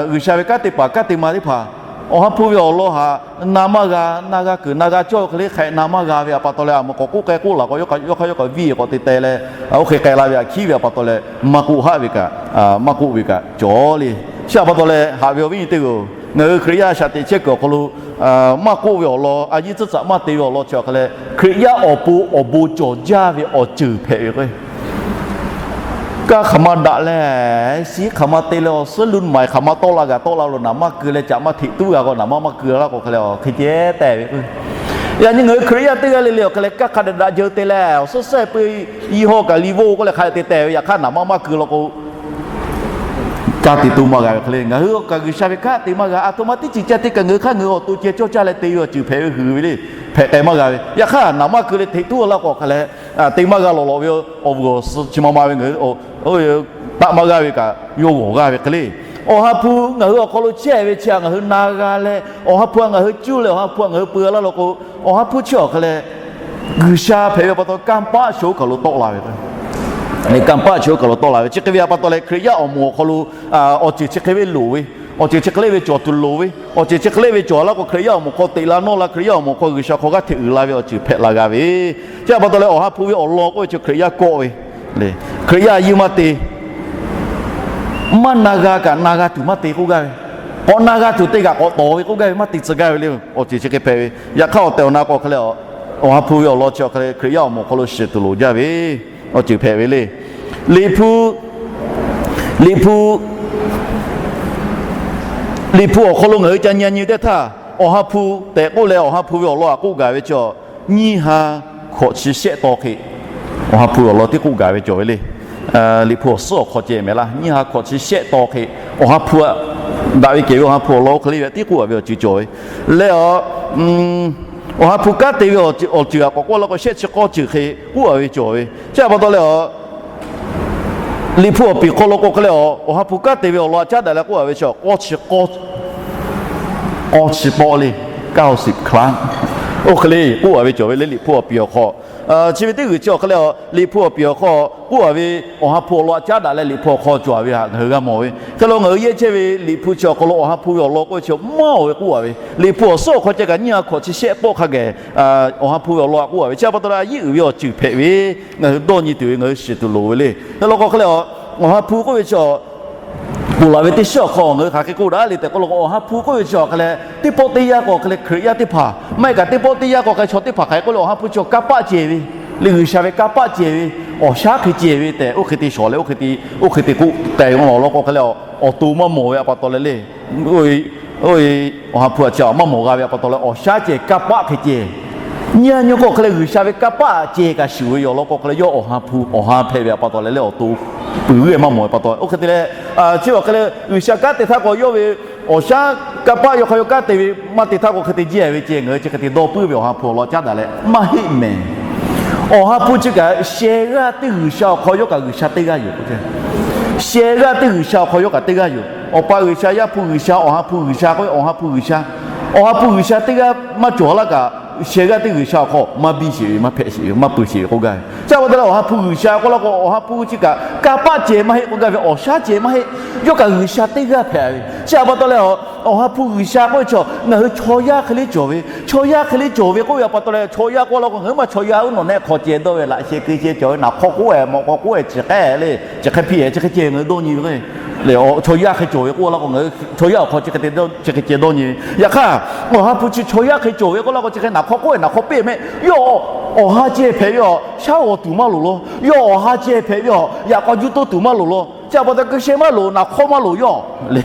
G'uiˬsha ve kanˉ te paˍ kanˉ te ma teˇ hpaˍ Awˬ ha hpu ve awˬ lawn htaꞈ na maˇ g'a, na g'a kuiˬ na g'a cawˇ ve hk'e le hk'e na maˇ g'a ve htaꞈ pa taw leh, a mvuhˇ k'awꞈ k'oˆ k'ai k'oˆ laˬ k'o, yawˇ hk'aˇ yawˇ k'awꞈ viˇ k'awꞈ te teh leh, oˇ hk'e k'ai la ve htaꞈ hkiˉ ve htaꞈ pa taw leh, maˇ k'oˆ haˆ ve kaꞈ, maˇ k'oˆ ve kaꞈ cawˬ le. Chi htaꞈ pa taw leh, haꞈ ve awˬ viˉ nyi teˇ hpaˍ-oˬ, ngaˬ hui Hkriꞈ yaˇ shaꞈ teꞈ chehˇ kuiˬ awˬ hk'aw lo maˇ k'oˆ ve awˬ lawn, a yiˇ tcuhˉ tcuhꞈ maˇ te ve awˬ lawn chi awˬ hk'e leh, Hkriꞈ yaˇ awˬ pon awˬ bon cawˬ jaˇ ve awˬ ceuˬ hpehꞈ ve k'o, kaˇ hk'aˬ ma daꞈ leh, shiˉ hk'aˬ ma te leh, awˬ suhˉ luˇ maˍ hk'aˬ ma tawˆ la g'a tawˆ la lo naˍ maˇ keu leh caꞈ maˇ hteꞈ tuˉ g'a k'o, naˍ maˇ maˇ keu laˇ k'o hk'e leh, hk'e ceh tehˬ ve k'o, yaꞈ nyi ngaˬ hui Hkriꞈ yaˇ teˇ g'aˇ le le awˬ hk'e leh, kaˇ hk'a daꞈ daꞈ jeu te leh, awˬ suhˉ suhˉ pui, yiˇ hawˇ kaꞈ liꞈ bvuhꞈ k'oˆ leh hk'a te tehˬ ve, yaꞈ hk'aˇ naˍ maˇ maˇ keu law k'o, kaˇ te tuˉ maˇ g'a ve hk'e le. Ngaˬ hui kaꞈ G'uiˬsha ve kaˇ te maˇ g'a. A htoꞈ ma teˇ ceuˬ ca te kaꞈ ngaˬ hui hk'aˇ ngaˬ hui awˬ to ceh cawˇ caˇ leh te ve awˬ ceuˬ hpehꞈ ve, huiˍ ve le. Hpehꞈ k'ai maˇ g'a ve, yaꞈ hk'aˇ naˍ maˇ keu leh hteꞈ tuˉ laˇ k'o hk'e leh, te maˇ g'a lawˬ lawˬ ve, awˬ vuiˬ awˬ suh chi ma ma ve ngaˬ hui taˆ maˇ g'aˇ ve kaꞈ yawˇ g'awˬ g'aˇ ve hk'e le. Awˬ ha hpu ngaˬ hui awˬ hk'aw lo chehˇ ve chi htaꞈ ngaˬ hui na g'a leh, Awˬ ha hpu htaꞈ ngaˬ hui cuˇ leh Awˬ ha hpu htaꞈ ngaˬ hui peu laˇ law k'o, Awˬ ha hpu chi awˬ hk'e leh G'uiˬsha hpehꞈ ve pa taw, kanˇ paˆ chi oˇ kaˬ lo tawˆ la ve, kanˇ paˆ chi oˇ kaˬ lo tawˆ la ve. Chi hk'e ve pa taw leh, Hkriꞈ yaˇ awˬ moˍ awˬ hk'aw lo awˬ ceuˬ chi hk'e ve loˍ ve, awˬ ceuˬ chi hk'e le ve cawˬ tuˬ loˍ ve, awˬ ceuˬ chi hk'e le ve cawˬ laˇ k'o, Hkriꞈ yaˇ awˬ moˍ hk'aw teꞈ la nawˇ la, Hkriꞈ yaˇ awˬ moˍ hk'aw G'uiˬsha hk'aw g'aˇ hteꞈ uiˍ la ve awˬ ceuˬ hpehꞈ la g'a ve. Chi htaꞈ pa taw leh, Awˬ ha hpu ve awˬ lawn k'oˆ ve chi Hkriꞈ yaˇ kawˆ ve, Hkriꞈ yaˇ yinˇ maˇ te, maˇ na g'a kaꞈ na g'a tuˬ maˇ te k'oˆ gaˇ ve, k'awꞈ na g'a tuˬ te kaꞈ k'awꞈ tawˍ ve k'oˆ gaˇ ve, maˇ te tcuh gaˇ ve le. Awˬ ceuˬ chi hk'e hpehꞈ ve. Yaꞈ hk'aˇ awˬ tehˬ awˬ na k'o hk'e leh, Awˬ ha hpu ve awˬ lawn chi awˬ hk'e leh Hkriꞈ yaˇ awˬ moˍ hk'aw lo shiˍ tuˬ loˍ jaˇ ve awˬ ceuˬ hpehꞈ ve le. Liꞈ hpu, Liꞈ hpu, Liꞈ hpu awˬ hk'aw lo ngaˬ hui ca nyi nyi teˇ htaˇ, Awˬ ha hpu tehꞈ k'oˆ leh, Awˬ ha hpu ve awˬ lawn htaꞈ k'oˆ gaˇ ve chi, nyiˇ ha hkawꞈ chi shehˆ taw hk'e, Awˬ ha hpu awˬ lawn tiˉ k'oˆ gaˇ ve cawˬ ve le. Liꞈ hpu awˬ suhˉ awˬ hk'aw ceh mehˍ laˇ, nyiˇ ha hkawꞈ chi shehˆ taw hk'e, Awˬ ha hpu htaꞈ daꞈ ve kehˬ ve Awˬ ha hpu awˬ lawn oˇ hk'e le ve tiˉ k'oˆ gaˇ ve awˬ ceuˬ cawˬ ve leh, Awˬ ha hpu kanˉ te ve awˬ ceuˬ htaꞈ k'awꞈ k'oˆ laˇ k'o, shehˆ chi k'awˇ ceuˬ hk'e k'oˆ gaˇ ve cawˬ ve. Chi htaꞈ pa taw leh, Liꞈ hpu awˬ piˍ hk'aw lo k'o hk'e leh, Awˬ ha hpu kanˉ te ve awˬ lawn htaꞈ caˉ daꞈ leh k'oˆ gaˇ ve chi, k'awˇ chi k'awˇ chi pawˆ le, kaˇ ho siꞈ hk'laˉ, oˇ hk'e le k'oˆ gaˇ ve cawˬ ve le. Liꞈ hpu awˬ piˍ awˬ hk'aw, chi ve teˇ g'uiˬ chi awˬ hk'e leh, Liꞈ hpu awˬ piˍ awˬ hk'aw k'oˆ gaˇ ve, Awˬ ha hpu awˬ lawn htaꞈ caˉ daꞈ leh Liꞈ hpu awˬ hk'aw cawˬ ve htaꞈ ngaˬ hui g'a mawˬ ve. Hk'e lo ngaˬ hui yehˇ chehˇ ve Liꞈ hpu chi awˬ hk'aw lo Awˬ ha hpu ve awˬ lawn k'oˆ ve chi maˇ oˬ ve k'oˆ gaˇ ve, Liꞈ hpu awˬ suhˉ awˬ hk'aw ceh kaꞈ nyiˇ ha hkawꞈ chi shehˆ pawˆ hk'a gaˬ Awˬ ha hpu ve awˬ lawn htaꞈ k'oˆ gaˇ ve. Chi htaꞈ pa taw leh, a yiˉ uiˍ ve awˬ ceuˬ hpehꞈ ve, ngaˬ hui dawˇ nyi tuˬ ve, ngaˬ hui shiˍ tuˬ loˍ ve le. Hk'e lo k'o hk'e leh, Awˬ ha hpu k'oˆ ve chi ponˬ laˬ ve teˇ shiˉ awˬ hk'aw ngaˬ hui hk'aˬ hk'e k'oˆ daꞈ le tehꞈ k'oˆ law k'o, Awˬ ha hpu k'oˆ ve chi awˬ hk'e leh, teˇ pawˆ teˇ yanˇ k'o hk'e leh Hkriꞈ yaˇ teˇ hpaˍ maˇ heˆ kaꞈ, teˇ pawˆ teˇ yanˇ k'o hk'e chaw teˇ hpaˍ hk'aˬ hk'e k'oˆ le, Awˬ ha hpu chi kanˇ paˆ cehˬ ve, leh G'uiˬsha ve kanˇ paˆ cehˬ ve, awˬ shaˉ hk'e cehˬ ve tehꞈ, oˇ hk'e te shawˍ leh, oˇ hk'e te, oˇ hk'e te k'oˆ k'ai law k'o hk'e leh, awˬ to maˇ mawˬ ve htaꞈ pa taw leh le. Awˬ ha hpu htaꞈ chi maˇ mawˬ g'a ve htaꞈ pa taw leh, awˬ shaˉ cehˬ kanˇ paˆ hk'e cehˬ. Nyi a nyi k'o hk'e leh G'uiˬsha ve kanˇ paˆ cehˬ kaꞈ shuˍ ve yoˬ law k'o hk'e leh, yawˇ Awˬ ha hpu, Awˬ ha hpehꞈ ve htaꞈ pa taw leh leh awˬ to puiˍ g'uˇ maˇ mawˬ ve pa taw, oˇ hk'e te leh, chi awˬ hk'e leh G'uiˬsha kanˉ te htaˇ k'o, yawˇ ve awˬ shaˉ kanˇ paˆ yawˇ hk'aˇ yawˇ kanˉ te ve maˇ te htaˇ k'o hk'e te jehˇ ve ceh, ngaˬ hui chi hk'e te dawˇ puiˉ ve Awˬ ha hpu awˬ lawn caˉ daꞈ leh maˇ heˆ mehˍ. Awˬ ha hpu chi kaꞈ sheh g'aˇ teˇ G'uiˬsha awˬ hk'aw yawˇ kaꞈ G'uiˬsha teˇ g'aˇ yoˬ. Sheh g'aˇ teˇ G'uiˬsha awˬ hk'aw yawˇ kaꞈ teˇ g'aˇ yoˬ. Awˬ pa G'uiˬsha, Yaˇ hpu G'uiˬsha, Awˬ ha hpu G'uiˬsha k'oˆ ve, Awˬ ha hpu G'uiˬsha, Awˬ ha hpu G'uiˬsha teˇ g'aˇ maˇ cawˬ laˇ kaꞈ, sheh g'aˇ teˇ G'uiˬsha awˬ hk'aw maˇ biˇ sheˍ ve, maˇ hpehꞈ sheˍ ve, maˇ pui sheˍ ve k'oˆ gaˇ ve. Chi pa taw leh Awˬ ha hpu G'uiˬsha k'oˆ laˇ k'o, Awˬ ha hpu chi kaꞈ kanˇ paˆ cehˬ maˇ heˆ k'oˆ gaˇ ve, awˬ shaˉ cehˬ maˇ heˆ. Yawˇ kaꞈ G'uiˬsha teˇ g'aˇ hpehꞈ ve. Chi pa taw leh, Awˬ ha hpu G'uiˬsha k'oˆ ve chi ngaˬ hui chaw yaˇ hk'e le cawˬ ve, chaw yaˇ hk'e le cawˬ ve k'oˆ ve htaꞈ pa taw leh, chaw yaˇ k'oˆ laˇ k'o, ngaˬ hui maˇ chaw yaˇ uˉ nawˬ nehˆ hk'aw ceh dawˇ ve, laꞈ sheh keu sheh cawˬ ve, naˍ hk'awˇ k'oˆ-e, mawꞈ k'aw k'oˆ-e, chi hk'e le, chi hk'e hpiˇ-e, chi hk'e ceh ngaˬ hui dawˇ nyi ve. Chaw yaˇ hk'e cawˬ ve k'oˆ laˇ k'o, ngaˬ hui chaw yaˇ awˬ hk'aw chi hk'e te dawˇ, chi hk'e ceh dawˇ nyi ve. Yaꞈ hk'aˇ, Awˬ ha hpu chi chaw yaˇ hk'e cawˬ ve k'oˆ laˇ k'o, chi hk'e naˍ hk'awˇ k'oˆ-e, naˍ hk'awˇ peˇ mehˆ. Yawˇ awˬ ha ceh hpehꞈ ve awˬ shaˉ g'awˬ tuˬ maˇ loˍ law. Yawˇ awˬ ha ceh hpehꞈ ve awˬ yaꞈ k'aw juˇ toˇ tuˬ maˇ loˍ law. Chi pa taw keu sheh maˇ loˍ, naˍ hk'awˇ maˇ loˍ yawˇ le.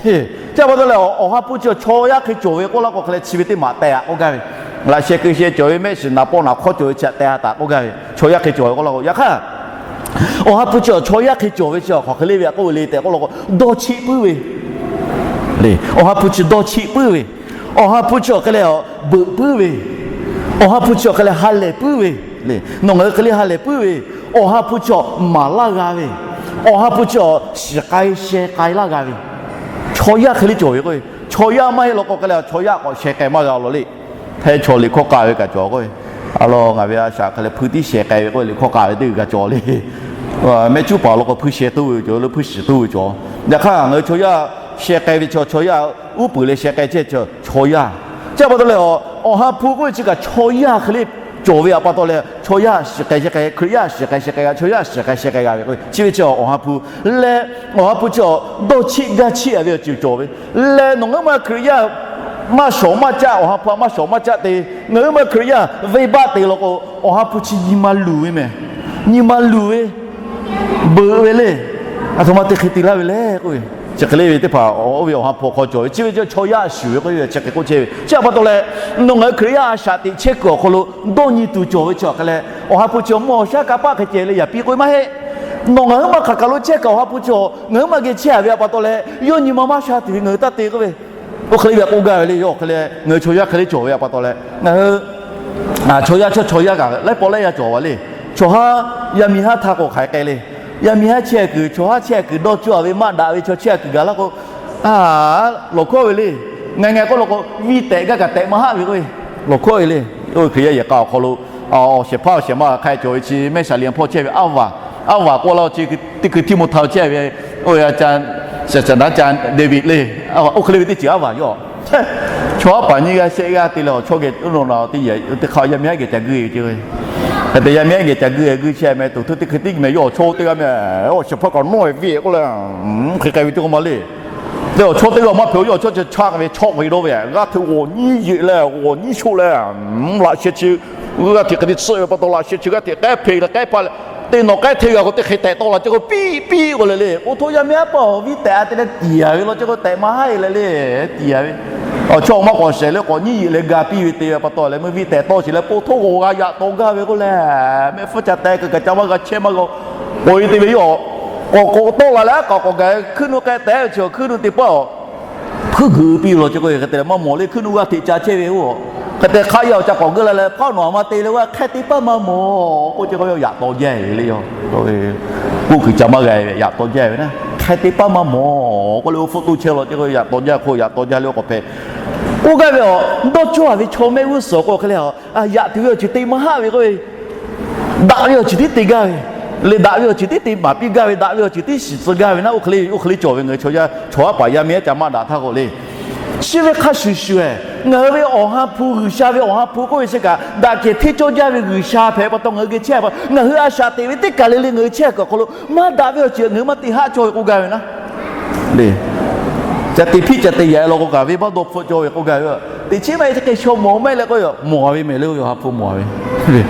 Chi pa taw leh, Awˬ ha hpu chi chaw yaˇ hk'e cawˬ ve k'oˆ laˇ k'o hk'e leh, chi ve teˇ maˬ teh-a k'oˆ gaˇ ve. Laꞈ sheh keu sheh cawˬ ve mehˆ shiˍ naˍ paw naˍ hk'awˇ cawˬ ve chi htaꞈ teh-a taˍ k'oˆ gaˇ ve. Chaw yaˇ hk'e cawˬ ve k'oˆ laˇ k'o, yaꞈ hk'aˇ Awˬ ha hpu chi chaw yaˇ hk'e cawˬ ve chi hk'aˬ hk'e le ve k'oˆ ve le tehꞈ k'oˆ laˇ k'o, dawˇ cheˆ puiˉ ve le. Awˬ ha hpu chi dawˇ cheˆ puiˉ ve, Awˬ ha hpu chi awˬ hk'e leh beuꞈ puiˉ ve, Awˬ ha hpu chi awˬ hk'e leh ha lehˬ puiˉ ve le. Nawˬ ngaˬ hui hk'e le ha lehˬ puiˉ ve, Awˬ ha hpu chi maˍ laˇ g'a ve, Awˬ ha hpu chi shiˍ k'ai sheh k'ai laˇ g'a ve, chaw yaˇ hk'e le cawˬ ve k'o, chaw yaˇ maˇ heˆ law k'o hk'e leh chaw yaˇ k'awꞈ sheh k'ai maˇ g'a law le. Hk'e chaw liꞈ hkawˇ k'a ve kaꞈ cawˬ k'o, a law ngaˬ ve a shaꞈ hk'e leh hpuiˇ tiˉ sheh k'ai ve k'oˆ ve liꞈ hkawˇ k'a ve teˇ g'uiˬ kaꞈ cawˬ le. Mehˆ cuˉ paˍ law k'o hpuiˇ sheh toˇ ve cawˬ, leh hpuiˇ shiˍ toˇ ve cawˬ. Yaꞈ hk'aˇ ngaˬ hui chaw yaˇ sheh k'ai ve chaw, chaw yaˇ uˉ peunˍ leh sheh k'ai chehˇ chaw, chaw yaˇ. Chi pa taw leh, Awˬ ha hpu k'oˆ ve chi kaꞈ chaw yaˇ hk'e le cawˬ ve pa taw leh, chaw yaˇ shiˍ k'ai sheh k'ai, Hkriꞈ yaˇ shiˍ k'ai sheh k'ai g'a, chaw yaˇ shiˍ k'ai sheh k'ai g'a ve k'o, chi ve chi Awˬ ha hpu leh, Awˬ ha hpu chi dawˇ cheˆ gaˇ cheˆ a ve awˬ ceuˬ cawˬ ve leh, nawˬ ngaˬ hui ma Hkriꞈ yaˇ maˇ shawˍ maˇ caˆ, Awˬ ha hpu a maˇ shawˍ maˇ caˆ te, ngaˬ hui ma Hkriꞈ yaˇ venˇbaˆ te law k'o, Awˬ ha hpu chi nyi ma luˬ ve mehˬ. Nyi ma luˬ ve, beuꞈ ve le. A htoꞈ ma te hk'e te laˇ ve le k'oˆ ve, chi hk'e le ve teˇ hpaˍ oˇ ve Awˬ ha hpu awˬ hk'aw cawˬ ve. Chi ve chi chaw yaˇ shuˍ ve k'oˆ ve chi hk'e k'oˆ chehˇ ve. Chi pa taw leh, nawˬ ngaˬ hui Hkriꞈ yaˇ a shaꞈ teꞈ chehˇ kuiˬ awˬ hk'aw lo dawˇ nyi tuˬ cawˬ ve chi hk'e leh, Awˬ ha hpu chi mvuhˇ awˬ shaˉ kanˇ paˆ hk'e ceh leh yaꞈ piˇ k'oˆ ve maˇ heˆ. Nawˬ ngaˬ hui ma hk'aˬ kaˬ lo chehˇ kaꞈ Awˬ ha hpu chi ngaˬ hui ma geh chehˇ a ve pa taw leh, yawˇ nyi ma maˇ sha tuˬ ve ngaˬ hui taˇ te k'oˆ ve. Oˇ hk'e le ve k'oˆ gaˇ ve le. Yawˇ hk'e le ngaˬ hui chaw yaˇ hk'e le cawˬ ve pa taw leh, ngaˬ hui chaw yaˇ chaw, chaw yaˇ kaꞈ laiˉ pawˆ laiˉ yaˇ cawˬ ve le. Chaw haˉ yaˇ miˇ haˉ htaˇ k'o hk'aˬ hk'e k'ai le. Yaˇ miˇ haˉ chehˇ kuiˬ, chaw haˉ chehˇ kuiˬ dawˇ cawˇ ve maˇ daꞈ ve chaw chehˇ kuiˬ gaˬ laˇ k'o, a, lawˬ hkawˇ ve le. Ngaˬ ngaˬ k'oˆ law k'o, viˇ tehꞈ gaˇ kaꞈ tehꞈ maˇ haˆ ve k'oˆ ve, lawˬ hkawˇ ve le. Oˇ ve Hkriꞈ yaˇ yehˬ k'a awˬ hk'aw lo awˬ shehˍ hpaˇ awˬ shehˍ ma hk'a cawˬ ve chi mehˇ shaˍ liꞈ hpawˇ chehˇ ve aˉ vaˬ, aˉ vaˬ k'oˆ laˇ chi teˇ hkui Tiˆmoˍhtaˍ chehˇ ve, oˇ ve a ca, shaˍ shaˍ naˉ ca Daˍviˆ le. Oˇ hk'e le ve teˇ ceuˬ aˉ vaˬ yoˬ. Chaw haˉ paˍ nyiˇ g'aˇ shehˆ g'aˇ te leh awˬ chawˇ geh oˇ naw na teˇ yehˬ teˇ hk'a yaˇ miˇ haˉ geh ca guiˇ ve ce. Hk'e te yaˇ miˇ haˉ geh ca guiˇ guiˇ chehˇ meh, tuˬ htuˇ teˇ hkui tiˉ meh yawˇ awˬ chawˇ teˇ g'aˇ meh, awˬ shehˍ hpaˇ kaꞈ nawˇ ve k'oˆ leh, hk'e k'ai ve teˇ k'oˆ ma le. Te awˬ chawˇ teˇ g'aˇ maˇ hpehꞈ, yawˇ awˬ chawˇ chi chaˆ ve chawˆ ve dawˇ ve, g'aˇ hteꞈ g'awˬ nyiˇ yeꞈ leh g'awˬ nyiˇ shoˆ leh, laꞈ sheh chi g'aˇ hteꞈ hk'e te tsuhˆ ve pa taw, laꞈ sheh chi g'aˇ hteꞈ k'ehˉ hpeꞈ leh k'ehˉ hpaˇ leh, te nawˬ k'ehˉ hteꞈ g'a k'o teˇ hk'e tehꞈ tawˆ la ce k'o, piˇ piˇ k'oˆ leh le. Oˇ htoˆ yaˇ miˇ haˉ paˍ viˇ tehꞈ a te leh tiˍ a ve law ce k'o, tehꞈ maˇ haˉ e leh le, tiˍ a ve. Awˬ chawˇ maˇ k'awꞈ shehˍ leh k'awꞈ nyiˇ yeꞈ leh ga piˇ ve te ve pa taw leh, meuˇ viˇ tehꞈ tawˆ sheˍ leh po htoˆ g'awˬ g'a yaꞈ taw gaˇ ve k'oˆ leh, mehˆ hpfuhˇ ca te keu kaꞈ ca maˇ g'a chehˇ maˇ g'a k'oꞈ e te ve yoˬ. K'awꞈ k'awꞈ tawˆ la leh a k'awꞈ k'awꞈ gaˬ hkuiˉ nuˇ k'ehˆ tehꞈ ve chi hkuiˉ nuˇ te paˇ hpuiˉ geuꞈ piˇ law ce k'o, hk'e te leh maˇ mawˬ le, hkuiˉ nuˇ g'aˇ hteꞈ ca chehˇ ve oˇ. Hk'e te hk'aˆ yaˇ awˬ ca k'awꞈ geuˆ la leh, hpaˇ nawˬ a ma te leh g'a hk'e te paˇ maˇ mawˬ k'oˆ ce k'o, yaꞈ taw jaˇ ve le yoˬ. K'oˆ kuiˬ ca maˇ g'a ve yaꞈ taw jaˇ ve na, hk'e te paˇ maˇ mawˬ k'oˆ leh oˇ hpfuhˆ toˇ chehˇ law ce k'o, yaꞈ taw jaˇ hk'oˆ yaꞈ taw jaˇ leh oˇ k'awꞈ hpehꞈ. K'oˆ gaˇ ve a, dawˇ cawˇ a ve chaw mehˆ g'uˇ suhˍ k'o hk'e le a, yaꞈ tuˬ ve awˬ ceuˬ te maˇ haˆ ve k'oˆ ve, daꞈ ve awˬ ceuˬ tiˉ te gaˇ ve, leh daꞈ ve awˬ ceuˬ tiˉ te maˍ piˇ gaˇ ve, daꞈ ve awˬ ceuˬ tiˉ shiˍ tcuh gaˇ ve na, oˇ hk'e le, oˇ hk'e le cawˬ ve ngaˬ hui chaw yaˇ chaw haˉ paˍ yaˇ miˇ haˉ ca maˇ daꞈ htaˇ k'o le. Chi ve hk'a shuˍ shuˍ e, ngaˬ hui ve Awˬ ha hpu, G'uiˬsha ve Awˬ ha hpu k'oˆ ve chi kaꞈ daꞈ kehˬ hteˇ cawˇ jaˇ ve G'uiˬsha hpehꞈ pa taw ngaˬ hui geh chehˇ pa, ngaˬ hui a shaꞈ teꞈ ve teˇ kaˬ le le ngaˬ hui chehˇ kuiˬ awˬ hk'aw lo maˇ daꞈ ve awˬ ceuˬ ngaˬ hui maˇ te haˆ cawˇ ve k'oˆ gaˇ ve na. Ca te hpiˆ ca te yaꞈ e law k'o kaꞈ venˇbaˆ dawˇ hpfuhˆ cawˇ ve k'oˆ gaˇ ve. Teꞈ chiˉ maˇ heˆ, chi hk'e shaw mawˬ maˇ heˆ leh k'o, mawˬ ve mehˍ le, Awˬ ha hpu mawˬ ve.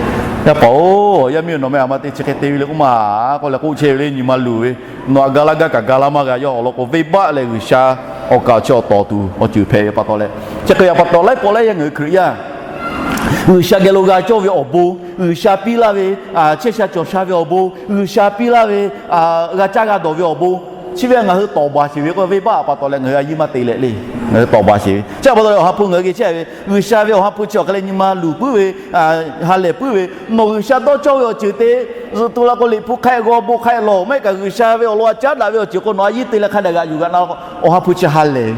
Yaˇ paˍ-oˬ, yaˇ miˇ-oˬ, nawˬ meh a ma te chi hk'e te ve le k'oˆ ma k'oˆ leh k'oˆ chehˇ ve le, nyi ma luˬ ve. Nawˬ a ga laˇ gaˇ kaꞈ ga laˇ maˇ g'a. Yawˇ awˬ lawn k'o, venˇbaˆ leh G'uiˬsha awˬ kaˍ awˬ chi awˬ tawˍ tuˬ awˬ ceuˬ hpehꞈ ve pa taw leh, chi hk'e ve pa taw laiˉ pawˆ laiˉ yaˇ ngaˬ hui Hkriꞈ yaˇ G'uiˬsha geh lo g'a cawˇ ve awˬ bon, G'uiˬsha piˇ laˇ ve, chehˇ sha cawˬ sha ve awˬ bon, G'uiˬsha piˇ laˇ ve, g'a caˇ g'a dawˬ ve awˬ bon, chi ve ngaˬ hui tawˍ baˬ sheˍ ve k'o, venˇbaˆ pa taw leh ngaˬ hui a yiˇ maˇ te leh le. Ngaˬ hui tawˍ baˬ sheˍ ve. Chi pa taw leh Awˬ ha hpu ngaˬ hui geh chehˇ ve, G'uiˬsha ve Awˬ ha hpu chi awˬ hk'e leh nyi ma luˬ puiˉ ve, ha lehˬ puiˉ ve, nawˬ G'uiˬsha dawˇ cawˇ ve awˬ ceuˬ te zuhꞈ tu la k'o, liꞈ hpu hk'aˆ g'aw bon hk'aˆ lawˬ, maˇ heˆ kaꞈ G'uiˬsha ve awˬ lawn a caˉ daꞈ ve awˬ ceuˬ k'o nawˬ a yiˇ te leh hk'a dehꞈ g'aꞈ yuˬ g'aꞈ na k'o, Awˬ ha hpu chi ha lehˬ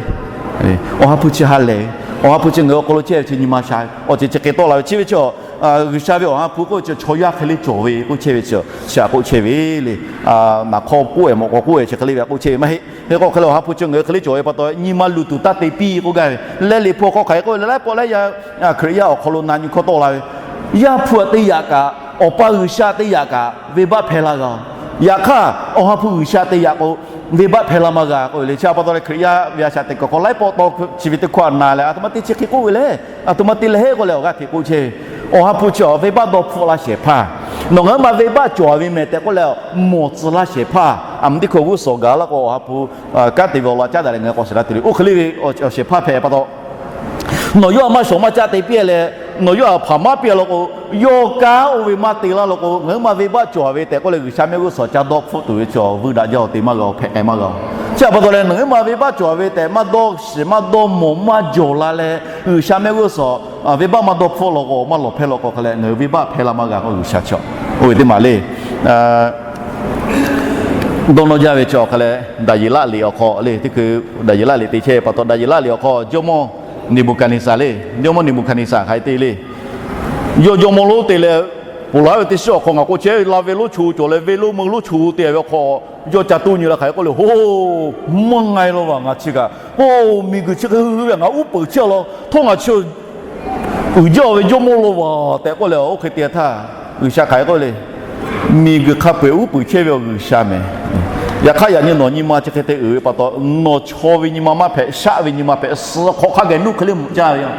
ve. Awˬ ha hpu chi ha lehˬ ve. Awˬ ha hpu chi ngaˬ hui awˬ hk'aw lo chehˇ ve chi nyi ma sha ve awˬ ceuˬ chi hk'e tawˆ la ve. Chi ve chi G'uiˬsha ve Awˬ ha hpu k'oˆ ve chi chaw yaˇ hk'e le cawˬ ve k'oˆ chehˇ ve chi, chi htaꞈ k'oˆ chehˇ ve le. Naˍ hk'aw k'oˆ e mawꞈ k'aw k'oˆ e chi hk'e le ve k'oˆ chehˇ ve maˇ heˆ. Hk'e k'o hk'e le Awˬ ha hpu chi ngaˬ hui hk'e le cawˬ ve pa taw nyi ma luˬ tuˬ taˇ te piˇ k'oˆ gaˇ ve. Leh liꞈ hpu hk'aw hk'aˬ hk'e k'oˆ ve le, laiˉ pawˆ laiˉ yaˇ Hkriꞈ yaˇ awˬ hk'aw lo na nyi hkawˇ tawˆ la ve, Yaˇ hpu teˇ yaꞈ kaꞈ, Awˬ pa G'uiˬsha teˇ yaꞈ kaꞈ venˇbaˆ hpehˇ laˇ g'a-oˬ. Yaꞈ hk'aˇ Awˬ ha hpu G'uiˬsha te yaꞈ k'o, venˇbaˆ hpehˇ laˇ maˇ g'a k'oˆ ve le. Chi pa taw leh Hkriꞈ yaˇ ve a shaꞈ teꞈ kuiˬ hk'aw laiˉ pawˆ tawˇ chi ve teˇ hkawˇ a na leh, a htoꞈ ma te chi hk'e k'oˆ ve le. A htoꞈ ma te leh heˆ k'oˆ leh awˬ g'aˇ hteꞈ k'oˆ chehˇ ve, Awˬ ha hpu chi venˇbaˆ dawˇ hpfuhˆ laˇ shehˍ hpaˇ, nawˬ ngaˬ hui ma venˇbaˆ cawˬ ve mehˍ tehꞈ k'oˆ leh mawˬ tcuh laˇ shehˍ hpaˇ, a mvuhˇ teˇ hkui g'uˇ suhˍ gaˬ laˇ k'o, Awˬ ha hpu kanˉ te ve awˬ lawn caˉ daꞈ leh ngaˬ hui k'awꞈ shehˍ laˇ tuˬ le. Oˇ hk'e le ve awˬ shehˍ hpaˇ hpehꞈ pa taw, nawˬ yawˇ a maˇ shawˍ maˇ caˆ te piˇ leh, nawˬ yawˇ a hpaˍ maˇ piˇ law k'o, yawˇ kanˉ oˇ ve maˇ te laˇ law k'o, ngaˬ hui ma venˇbaˆ cawˬ ve tehꞈ k'oˆ leh G'uiˬsha mehˆ g'uˇ suhˍ ca dawˇ hpfuhˆ tuˬ ve chi awˬ vuiˇ daꞈ jaˇ awˬ te maˇ g'a-oˬ, hpehꞈ k'ai maˇ g'a-oˬ. Chi pa taw leh nawˬ hui ma venˇbaˆ cawˬ ve tehꞈ maˇ dawˇ shiˍ maˇ dawˇ mawˬ maˇ jawˬ la leh, G'uiˬsha mehˆ g'uˇ suhˍ venˇbaˆ maˇ dawˇ hpfuhˆ law k'o, maˇ lawˬ hpehˇ law k'o hk'a leh ngaˬ hui venˇbaˆ hpehˇ laˇ maˇ g'a k'o, G'uiˬsha chi oˇ ve teˇ maˬ le. Dawˇ nawˇ jaˇ ve chi awˬ hk'a leh, Daˍyeˍlaˆ liꞈ awˬ hk'aw le, teˇ hkui Daˍyeˍlaˆ liꞈ te chehˇ pa taw, Daˍyeˍlaˆ liꞈ awˬ hk'aw jawˇmawˇ Neˍbuˍhkaˍneˍsaˍ le, jawˇmawˇ Neˍbuˍhkaˍneˍsaˍ hk'aˬ hk'e te le. Yawˇ jawˇmawˇ lonˉ te leh Ponˬ laˬ ve teˇ shiˉ awˬ hk'aw ngaˬ k'o chehˇ ve la ve lonˉ cho cawˬ leh ve lonˉ meuˇ lonˉ cho te ve awˬ hk'aw, yawˇ ca toˇ nyi la hk'aˬ hk'e k'oˆ le, Hoˬ, mvuhˇ nga e law vaˬ ngaˬ chi kaꞈ k'o, miˬguiˬ chi hk'e hui ve ngaˬ uˉ peunˍ chehˇ a law, htawˇ ngaˬ chi uiˍ jaˇ ve jawˇmawˇ law vaˬ tehꞈ k'oˆ leh, oˇ hk'e te htaˇ, G'uiˬsha hk'aˬ hk'e k'oˆ le, miˬguiˬ hk'a peu-eˬ uˉ peunˍ chehˇ ve awˬ G'uiˬsha mehˍ. Yaꞈ hk'aˇ yaꞈ nyi nawˬ nyi ma chi hk'e te uiˍ ve pa taw, nawˬ chaw ve nyi ma maˇ hpehꞈ, shaˆ ve nyi ma hpehꞈ, suh hk'awꞈ hk'a geh nuˇ hk'e le mvuhꞈ caˇ ve yoˬ.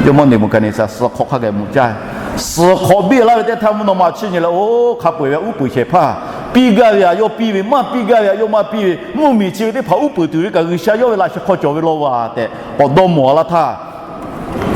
Jawˇmawˇ Neˍbuˍhkaˍneˍsaˍ suh hk'awꞈ hk'a geh mvuhꞈ caˇ. Suh hk'awꞈ biˇ laˇ ve teˇ htaˇ mvuhˇ naw ma chiˇ nyi leh, oˇ hk'a peu-eˬ ve uˉ peunˍ shehˍ hpaˇ, piˇ gaˇ ve htaꞈ yawˇ piˇ ve, maˇ piˇ gaˇ ve htaꞈ yawˇ maˇ piˇ ve, mvuhˇmiˬ chi ve teˇ hpaˍ uˉ peunˍ tuˬ ve kaꞈ G'uiˬsha yawˇ ve laꞈ sheh hk'aw cawˬ ve law vaˬ tehꞈ k'awꞈ dawˇ mawˬ laˇ htaˇ,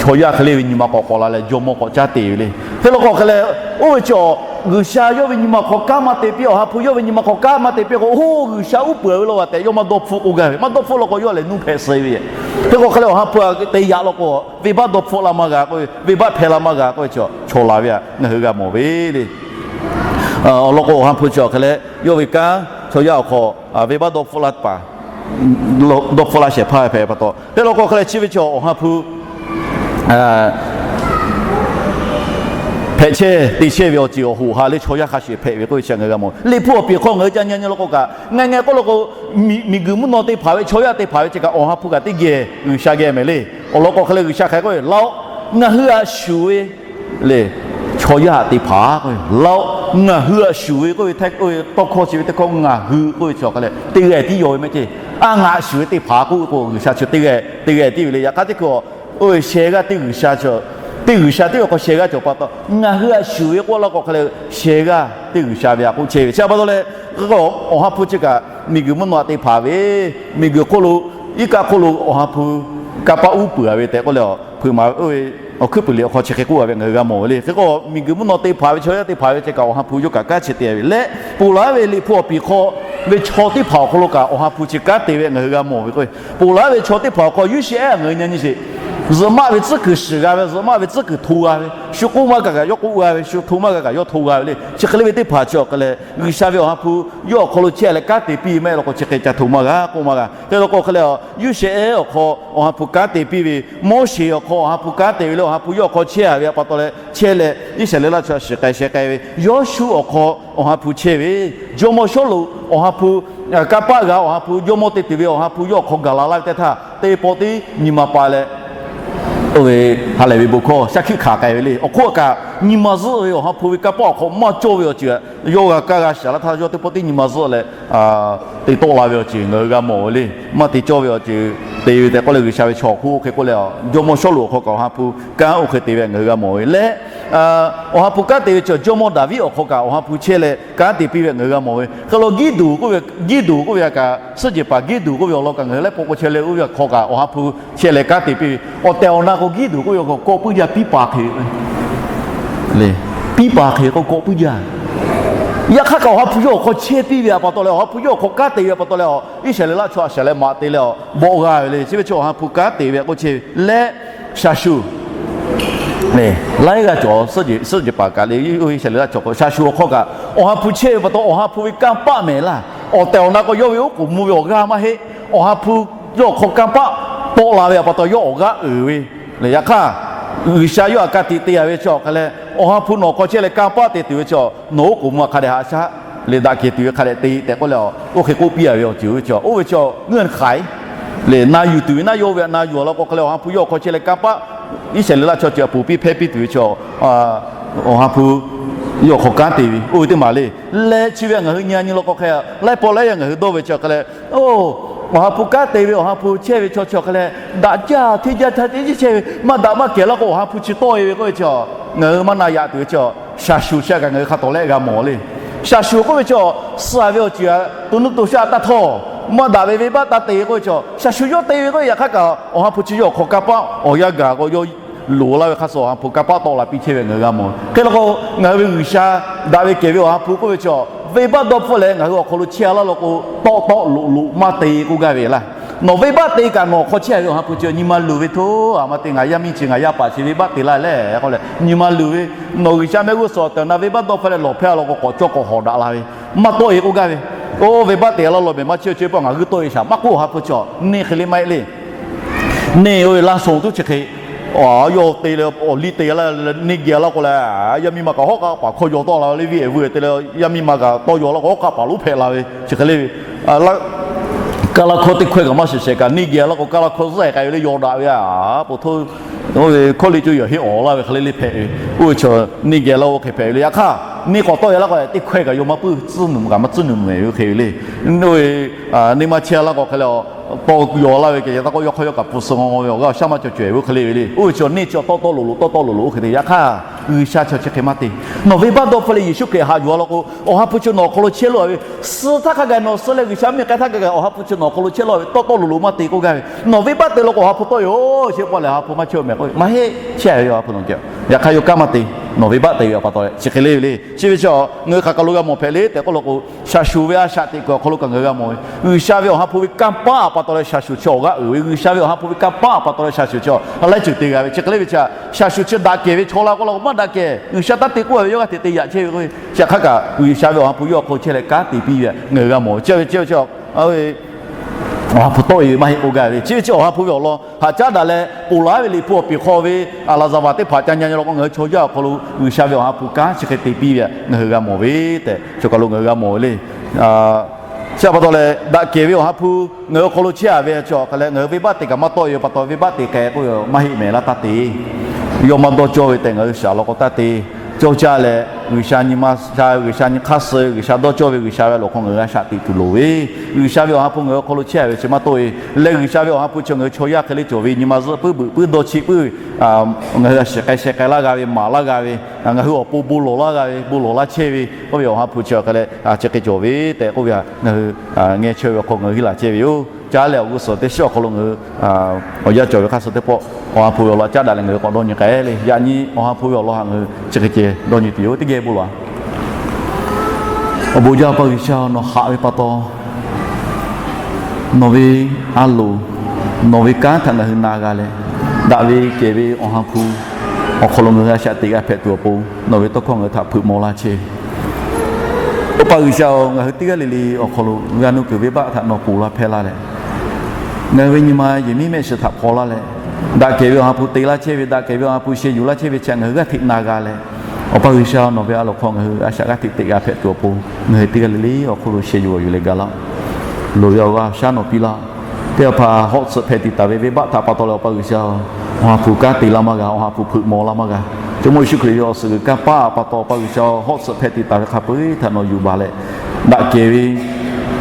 chaw yaˇ hk'e le ve nyi ma k'awꞈ k'awꞈ la leh jawˇmawˇ k'awꞈ caˉ te ve le. Hk'e law k'o hk'e leh, oˇ ve chi G'uiˬsha yawˇ ve nyi ma hk'aw kanˉ maˇ te piˇ, Awˬ ha hpu yawˇ ve nyi ma hk'aw kanˉ maˇ te piˇ k'o, oˇ G'uiˬsha uˉ peunˍ ve law vaˬ tehꞈ yawˇ maˇ dawˇ hpfuhˆ k'oˆ gaˇ ve, maˇ dawˇ hpfuhˆ law k'o yawˇ lehˬ nuˇ hpehꞈ suh ve. Hk'e k'o hk'e leh Awˬ ha hpu te yaꞈ law k'o, venˇbaˆ dawˇ hpfuhˆ la maˇ g'a k'oˆ ve, venˇbaˆ hpehˇ la maˇ g'a k'oˆ ve chi, chaw la ve htaꞈ ngaˬ hui g'a mawˬ ve le. Awˬ lawn k'o Awˬ ha hpu chi awˬ hk'e leh yawˇ ve kanˉ chaw yaˇ awˬ hk'aw venˇbaˆ dawˇ hpfuhˆ la teˇ hpaˍ, dawˇ hpfuhˆ la shehˍ hpaˇ hpehꞈ pa taw, hk'e law k'o hk'e leh chi ve chi Awˬ ha hpu hpehꞈ chehˇ te chehˇ ve awˬ ceuˬ awˬ hoꞈ ha leh chaw yaˇ hk'a shuˍ hpehꞈ ve k'oˆ ve chi ngaˬ hui g'a mawˬ. Liꞈ hpu awˬ piˍ hk'aw ngaˬ hui ca nyi nyi law k'o kaꞈ, ngaˬ ngaˬ k'oˆ law k'o, miˬguiˬ mvuhˇ naw te hpaˍ ve chaw yaˇ te hpaˍ ve chi kaꞈ Awˬ ha hpu kaꞈ teˇ geh G'uiˬsha geh mehˍ le. Awˬ lawn k'o hk'e leh G'uiˬsha hk'aˬ hk'e k'oˆ ve, Laˇ-oˆ, ngaˬ hui htaꞈ shuˍ ve le, chaw yaˇ htaꞈ te hpaˍ k'oˆ ve, Laˇ-oˆ, ngaˬ hui htaꞈ shuˍ ve k'oˆ ve hteh, oˇ ve tawˇ hkawˇ chi ve teˇ hkawˇ ngaˬ hui k'oˆ ve chi awˬ hk'e leh teˇ g'aˇ tiˉ yaw ve mehˆ ceˇ. A, ngaˬ shuˍ ve te hpaˍ k'oˆ ve k'o G'uiˬsha chi teˇ g'aˇ teˇ g'aˇ tiˉ ve le. Yaꞈ hk'aˇ teˇ hkui oˇ ve sheh g'aˇ teˇ G'uiˬsha chi, teˇ G'uiˬsha teˇ ve hk'aw sheh g'aˇ cawˬ pa taw, ngaˬ hui htaꞈ shuˍ ve k'oˆ laˇ k'o hk'e leh sheh g'aˇ teˇ G'uiˬsha ve htaꞈ k'oˆ chehˇ ve chi pa taw leh, Awˬ ha hpu chi kaꞈ miˬguiˬ mvuhˇ naw htaꞈ te hpaˍ ve, miˬguiˬ hk'oˆ lo, iˉ kaˆ hk'oˆ lo Awˬ ha hpu kanˇ paˆ uˉ peunˍ ve tehꞈ k'oˆ leh, a, hpeuꞈ maˍ ve oˇ ve Awˬ hkuiˉ puiˍ liꞈ awˬ hk'aw chi hk'e k'oˆ ve ngaˬ hui g'a mawˬ ve le. Hk'e k'o miˬguiˬ mvuhˇ naw te hpaˍ ve chaw yaˇ te hpaˍ ve chi kaꞈ Awˬ ha hpu yawˇ kaꞈ kanˉ chi te ve leh, ponˬ laˬ ve Liꞈ hpu awˬ piˍ hk'aw ve chaw teˇ hpaˍ awˬ hk'aw lo kaꞈ Awˬ ha hpu chi kanˉ te ve ngaˬ hui g'a mawˬ ve k'o, ponˬ laˬ ve chaw teˇ hpaˍ awˬ hk'aw Yoˇsehꞈ ngaˬ hui nyi nyi sheˍ. Zuhꞈ maˆ ve tcuhˉ kuiˬ shiˍ g'a ve, zuhꞈ maˆ ve tcuhˉ kuiˬ hto g'a ve, shu k'oˆ maˇ g'a kaꞈ yawˇ k'oˆ g'a ve, shu hto maˇ g'a kaꞈ yawˇ hto g'a ve le. Chi hk'e le ve teˇ hpaˍ chi awˬ hk'e leh G'uiˬsha ve Awˬ ha hpu yawˇ awˬ hk'aw lo chehˇ leh kanˉ te piˇ ve maˇ heˆ law k'o chi hk'e ca hto maˇ g'a k'oˆ maˇ g'a. Hk'e law k'o hk'e leh, Yoˇsehꞈ awˬ hk'aw Awˬ ha hpu kanˉ te piˇ ve, Moˉseˍ awˬ hk'aw Awˬ ha hpu kanˉ te ve le, Awˬ ha hpu yawˇ awˬ hk'aw chehˇ a ve pa taw leh chehˇ leh Iˉsaˍreˍlaˆ chaw shiˍ k'ai sheh k'ai ve, Yawˇshuˆ awˬ hk'aw Awˬ ha hpu chehˇ ve, jawˇmawˇ Sawˉluꞈ Awˬ ha hpu kanˇ paˆ g'a, Awˬ ha hpu jawˇmawˇ te tuˬ ve Awˬ ha hpu yawˇ awˬ hk'aw gaˬ la laˇ ve teˇ htaˇ, teˇ pawˆ tiˉ nyi ma pa leh, oˇ ve ha lehˬ ve bon hkawˇ shaˉ hkiˆ hkanˍ k'ai ve le. Awˬ hk'oˆ kaꞈ nyi ma zuhˆ ve Awˬ ha hpu ve kanˇ paˆ awˬ hk'aw maˇ cawˇ ve awˬ ceuˬ yawˇ g'a kaˇ g'a shaˍ laˇ htaˇ, yawˇ teˇ pawˆ tiˉ nyi ma zuhˆ leh te tawˆ la ve awˬ ceuˬ ngaˬ hui g'a mawˬ ve le. Maˇ te cawˇ ve awˬ ceuˬ te ve tehꞈ k'oˆ leh G'uiˬsha ve chaw hk'oˆ oˇ hk'e k'oˆ leh, jawˇmawˇ Sawˉluꞈ awˬ hk'aw kaꞈ Awˬ ha hpu kanˉ oˇ hk'e te ve ngaˬ hui g'a mawˬ ve le. Awˬ ha hpu kanˉ te ve chi jawˇmawˇ Daˍviˆ awˬ hk'aw kaꞈ Awˬ ha hpu chehˇ leh kanˉ te piˇ ve ngaˬ hui g'a mawˬ ve. Hk'e law Giˇduˬ k'oˆ ve, Giˇduˬ k'oˆ ve a kaꞈ suhˉ jehˬ paˍ Giˇduˬ k'oˆ ve awˬ lawn kaꞈ ngaˬ hui laiˉ pawˆ k'o chehˇ leh oˇ ve awˬ hk'aw kaꞈ Awˬ ha hpu chehˇ leh kanˉ te piˇ ve. Awˬ tehˬ awˬ na k'o Giˇduˬ k'oˆ ve k'o kawꞈ puiˉ jaˇ, piˇ paˍ hk'e piˇ paˍ hk'e k'o kawꞈ puiˉ jaˇ. Yaꞈ hk'aˇ kaꞈ Awˬ ha hpu yawˇ awˬ hk'aw chehˇ piˇ ve a pa taw leh, Awˬ ha hpu yawˇ awˬ hk'aw kanˉ te ve a pa taw leh, Iˉsaˍreˍlaˆ chaw a shaˍ leh maꞈ te leh a bawˆ g'a ve le. Chi ve chi Awˬ ha hpu kanˉ te ve k'oˆ chehˇ ve leh, shaˍshuˍ laiˉ g'aˇ cawˬ, suhˉ jehˬ paˍ kaꞈ le, Iˉsaˍreˍlaˆ chaw k'o shaˍshuˍ awˬ hk'aw kaꞈ Awˬ ha hpu chehˇ ve pa taw Awˬ ha hpu ve kanˇ paˆ mehˍ laˇ. Awˬ tehˬ awˬ na k'o yawˇ ve oˉ k'oˍ mvuh ve awˬ g'aˇ maˇ heˆ. Awˬ ha hpu yawˇ awˬ hk'aw kanˇ paˆ tawˆ la ve a pa taw yawˇ awˬ g'aˇ uiˍ ve le. Yaꞈ hk'aˇ G'uiˬsha yawˇ htaꞈ ka tiꞈ te yaꞈ ve chi awˬ hk'a leh, Awˬ ha hpu nawˬ hk'aw chehˇ leh kanˇ paˆ te tuˬ ve chi, nawˬ oˉ k'oˍ mvuh hk'a dehꞈ haꞈ shaˉ le, daꞈ kehˬ tuˬ ve hk'a dehꞈ te tehꞈ k'oˆ leh, oˇ hk'e k'oˆ piˇ a ve awˬ ceuˬ ve chi, oˇ ve chi เงื่อนไข le, na yuˬ tuˬ ve naˉ yawˇ ve htaꞈ na yuˬ a law k'o hk'e leh Awˬ ha hpu yawˇ awˬ hk'aw chehˇ leh kanˇ paˆ Iˉsaˍreˍlaˆ chaw ceuˬ a poˍ piˇ hpehˇ piˇ tuˬ ve chi, Awˬ ha hpu yawˇ awˬ hk'aw kanˉ te ve oˇ ve teˇ maˬ le. Leh chi ve ngaˬ hui nyi a nyi law k'o hk'e, laiˉ pawˆ laiˉ yaˇ ngaˬ hui dawˇ ve chi awˬ hk'a leh, oˇ, Awˬ ha hpu kanˉ te ve Awˬ ha hpu chehˇ ve chaw chi awˬ hk'a leh, daꞈ jaˇ hteˇ jaˇ htaˇ teˇ ceuˬ chehˇ ve maˇ daꞈ maˇ kehˬ laˇ k'o Awˬ ha hpu chi tawˆ e ve k'oˆ ve chi, ngaˬ hui maˇ na yaꞈ tuˬ ve chi, shaˍshuˍ chi kaꞈ ngaˬ hui hk'a tawˍ lehˆ g'a mawˬ le. Shaˍshuˍ k'oˆ ve chi, suh ve awˬ ceuˬ a to nuˇ to shaˆ taˇ htawˇ, maˇ daꞈ ve venˇbaˆ taˇ te k'oˆ ve chi, shaˍshuˍ yawˇ te ve k'oˆ ve yaꞈ hk'aˇ kaꞈ Awˬ ha hpu chi yawˇ awˬ hk'aw kanˇ paˆ awˬ yanˇ gaˬ k'o yawˇ loˍ laˇ ve hk'a shuˍ Awˬ ha hpu kanˇ paˆ tawˆ la piˇ chehˇ ve ngaˬ hui g'a mawˬ. Hk'e law k'o ngaˬ hui ve G'uiˬsha daꞈ ve kehˬ ve Awˬ ha hpu k'oˆ ve chi, venˇbaˆ dawˇ hpfuhˆ leh ngaˬ hui awˬ hk'aw lo chehˇ a laˇ law k'o, tawˆ tawˆ loꞈ loꞈ maˇ te k'oˆ gaˇ ve laˇ. Nawˬ venˇbaˆ te kaꞈ nawˬ awˬ hk'aw chehˇ ve Awˬ ha hpu chi nyi ma luˬ ve htoˇ, a ma te ngaˬ yaˇ miˇ chi ngaˬ yaˇ paˍ chi venˇbaˆ te laˇ leh k'oˆ leh nyi ma luˬ ve, nawˬ G'uiˬsha mehˆ g'uˇ suhˍ awˬ tehˬ awˬ na venˇbaˆ dawˇ hpfuhˆ leh lawˬ hpehˇ a law k'o k'awꞈ cawˇ k'awꞈ hawˍ daꞈ la ve, maˇ tawˆ e k'oˆ gaˇ ve. Oˇ venˇbaˆ te laˇ law mehˬ maˇ chehˇ chehˇ ve pa ngaˬ g'uiˇ tawˆ e shaˍ maˇ k'oˆ Awˬ ha hpu chi neˇ hk'e le maˇ heˆ le. Neˇ oˇ ve laˇ sho tuˉ chi hk'e Awˬ, yawˇ te leh awˬ liˇ te laˇ leh neˇ geh laˇ k'o leh, yaˇ miˇ ma kaꞈ hawˉ k'aˆ paˍ hkawˇ yaw tawˆ la ve le, viˉ ehˍ vuiˬ te leh yaˇ miˇ ma kaꞈ tawˇ yaw laˇ k'o hawˉ k'aˆ paˍ lonˉ hpehꞈ la ve chi hk'e le ve. Kaˇ laˇ hkawˇ teˇ hkawehˇ kaꞈ maˇ shiˍ shehˍ kaꞈ neˇ geh laˇ k'o kaˇ laˇ hkawˇ zuhˆ k'ai ve le, yaw daꞈ ve a, po hto, oˇ ve hkawˇ liꞈ co yawˬ henˇ awˬ laˇ ve hk'e le le hpehꞈ ve. Oˇ ve chaw neˇ geh laˇ k'o hk'e hpehꞈ ve le. Yaꞈ hk'aˇ neˇ k'awꞈ tawˆ ya laˇ k'o teˇ hkawehˇ kaꞈ yaw maˇ puiˉ tcuhˉ nuˬ kaꞈ maˇ tcuhˉ nuˬ nuˬ ve hk'e ve le. Oˇ ve neˇ maˇ chehˇ laˇ k'o hk'e le, tawˇ yaw laˇ ve kehˬ yaꞈ taˇ k'o yawˇ hk'aw yawˇ kaꞈ pu suh ngaw ngaw ve awˬ g'aˇ awˬ shaˉ maˇ cawˬ cawehˬ ve hk'e le ve le. Oˇ ve chaw neˇ chi tawˆ tawˆ loꞈ loꞈ tawˆ tawˆ loꞈ loꞈ oˇ hk'e te. Yaꞈ hk'aˇ G'uiˬsha chaw chi hk'e maˇ te. Nawˬ venˇbaˆ dawˇ hpfuhˇ leh Yeˍsuˆ Hkriꞈ haꞈ yuˬ a law k'o, Awˬ ha hpu chi nawˬ awˬ hk'aw lo chehˇ loˬ ve, suh htaˇ hk'a gaˬ nawˬ suh leh G'uiˬsha miˬ k'ai htaˇ gaˬ gaˬ Awˬ ha hpu chi nawˬ awˬ hk'aw lo chehˇ loˬ ve, tawˆ tawˆ loꞈ loꞈ maˇ te k'oˆ gaˇ ve. Nawˬ venˇbaˆ te law k'o Awˬ ha hpu tawˆ yoˬ, chi pa leh Awˬ ha hpu maˇ chehˇ mehˍ k'oˆ ve, maˇ heˆ, chehˇ ve Awˬ ha hpu nawˬ geh. Yaꞈ hk'aˇ yawˇ kanˉ maˇ te. Nawˬ venˇbaˆ te ve awˬ pa taw leh chi hk'e le ve le. Chi ve chi ngaˬ hui hk'aˬ kaˬ lo g'a mawˬ hpehꞈ le tehꞈ k'oˆ law k'o, shaˍ shuˍ ve a shaꞈ teꞈ kuiˬ awˬ hk'aw lo kaꞈ ngaˬ hui g'a mawˬ ve, G'uiˬsha ve Awˬ ha hpu ve kanˇ paˆ awˬ pa taw leh shaˍ shuˍ chi awˬ g'aˇ uiˍ ve, G'uiˬsha ve Awˬ ha hpu ve kanˇ paˆ awˬ pa taw leh shaˍ shuˍ chi awˬ ha laiˉ ceuˬ te g'a ve chi hk'e le ve chi. Shaˍ shuˍ chi daꞈ kehˬ ve chaw la k'oˆ law k'o maˇ daꞈ kehˬ, G'uiˬsha taˇ te k'oˆ ve yawˇ g'aˇ hteꞈ te yaꞈ chehˇ ve k'o, chi hk'aˇ kaꞈ G'uiˬsha ve Awˬ ha hpu yawˇ awˬ hk'aw chehˇ leh kanˉ te piˇ ve ngaˬ hui g'a mawˬ ve. Chi ve chi ve chi Awˬ ha hpu tawˆ e ve maˇ heˆ k'oˆ gaˇ ve. Chi ve chi Awˬ ha hpu ve awˬ lawn haꞈ caˉ daꞈ leh ponˬ laˉ ve liꞈ hpu awˬ piˍ hk'aw ve a laˍzaˍvaˍ teˇ hpaˍ ca nyi nyi law k'o, ngaˬ hui chaw yaˇ awˬ hk'aw lo G'uiˬsha ve Awˬ ha hpu kanˉ chi hk'e te piˇ ve ngaˬ hui g'a mawˬ ve tehꞈ, chaw kaˬ lo ngaˬ hui g'a mawˬ ve le. Chi pa taw leh daꞈ kehˬ ve Awˬ ha hpu ngaˬ hui awˬ hk'aw lo chehˇ a ve chi awˬ hk'a leh ngaˬ hui venˇbaˆ te kaꞈ maˇ tawˆ e ve pa taw, venˇbaˆ te k'ai k'oˆ ve maˇ heˆ mehˍ laˇ taˇ te. Yawˇ maˇ dawˇ cawˇ ve tehꞈ ngaˬ hui shaˍ law k'o taˇ te. Cawˇ caˇ leh G'uiˬsha nyi ma sha, G'uiˬsha nyi hk'aˇ suh, G'uiˬsha dawˇ cawˇ ve G'uiˬsha ve awˬ lawn hk'aw ngaˬ hui a shaꞈ teꞈ tuˬ loˍ ve, G'uiˬsha ve Awˬ ha hpu ngaˬ hui awˬ hk'aw lo chehˇ a ve chi maˇ tawˆ e. Leh G'uiˬsha ve Awˬ ha hpu chi ngaˬ hui chaw yaˇ hk'e le cawˬ ve nyi ma zuhˆ puiˉ beuꞈ puiˉ dawˇ cheˆ puiˉ ve, ngaˬ hui a shiˍ k'ai sheh k'ai laˇ g'a ve, maˍ laˇ g'a ve, ngaˬ hui awˬ pon bon lawˬ laˇ g'a ve, bon lawˬ laˇ chehˇ ve, oˇ ve Awˬ ha hpu chi awˬ hk'a leh chi hk'e cawˬ ve tehꞈ k'oˆ ve htaꞈ ngaˬ hui ngeh chaweh ve awˬ hk'aw ngaˬ hui henˇ laˬ chehˇ ve yoˬ. Caˇ leh Awˬ g'uˇ suhˍ teˇ shiˉ awˬ hk'aw lo ngaˬ hui awˬ yanˇ cawˬ ve hk'aˇ suh teˇ pawˆ Awˬ ha hpu ve awˬ lawn caˉ daꞈ leh ngaˬ hui k'awꞈ dawˇ nyi k'ai le. Yaꞈ nyi Awˬ ha hpu ve awˬ lawn htaꞈ ngaˬ hui chi hk'e ceh dawˇ nyi tuˬ yoˬ. Teˇ geh bon lawˬ. Awˬ bon jaˇ Awˬ pa G'uiˬsha, nawˬ haꞈ ve pa taw nawˬ ve a loˍ, nawˬ ve kanˉ htaꞈ ngaˬ hui na g'a leh, daꞈ ve kehˬ ve Awˬ ha hpu awˬ hk'aw lo ngaˬ hui a shaꞈ teꞈ g'a hpehꞈ tuˬ awˬ pon nawˬ ve tawˇ hkawˇ ngaˬ hui htaꞈ hpeuꞈ maw laˇ chehˇ ve Awˬ pa G'uiˬsha-oˬ, ngaˬ hui teˇ g'aˇ le le awˬ hk'aw lo g'a nuˇ kuiˬ venˇbaˆ htaꞈ nawˬ ponˬ la hpehˇ laˇ leh, ngaˬ hui ve nyi ma yehˬ miˉ mehˆ shiˍ htaꞈ hpaw laˇ leh, daꞈ kehˬ ve Awˬ ha hpu te laˇ chehˇ ve, daꞈ kehˬ ve Awˬ ha hpu sheh yuˬ laˇ chehˇ ve chi ngaˬ hui g'aˇ hteꞈ na g'a leh, Awˬ pa G'uiˬsha nawˬ ve a loˍ hk'aw ngaˬ hui a shaꞈ g'aˇ hteꞈ teꞈ g'a hpehꞈ tuˬ awˬ pon ngaˬ hui teˇ g'aˇ le le awˬ hk'aw lo sheh yuˬ g'awˬ yuˬ leh ga laˇ-oˆ. Loˍ ve awˬ g'aˇ awˬ shaˉ nawˬ piˇ laˇ-oˆ. Teˇ hpaˍ hawˆ tsuhꞈ hpehꞈ tiꞈ taˍ ve venˇbaˆ htaꞈ pa taw leh Awˬ pa G'uiˬsha-oˬ, Awˬ ha hpu kanˉ te laˇ maˇ g'a, Awˬ ha hpu hpeuꞈ maw laˇ maˇ g'a. Jawˇmawˇ Yeˍsuˆ Hkriꞈ ve awˬ suhˍ g'uiˬ kanˇ paˆ pa taw Awˬ pa G'uiˬsha-oˬ, hawˆ tsuhꞈ hpehꞈ tiꞈ taˍ ve hk'a peu-eˬ htaꞈ nawˬ yuˬ baˬ leh, daꞈ kehˬ ve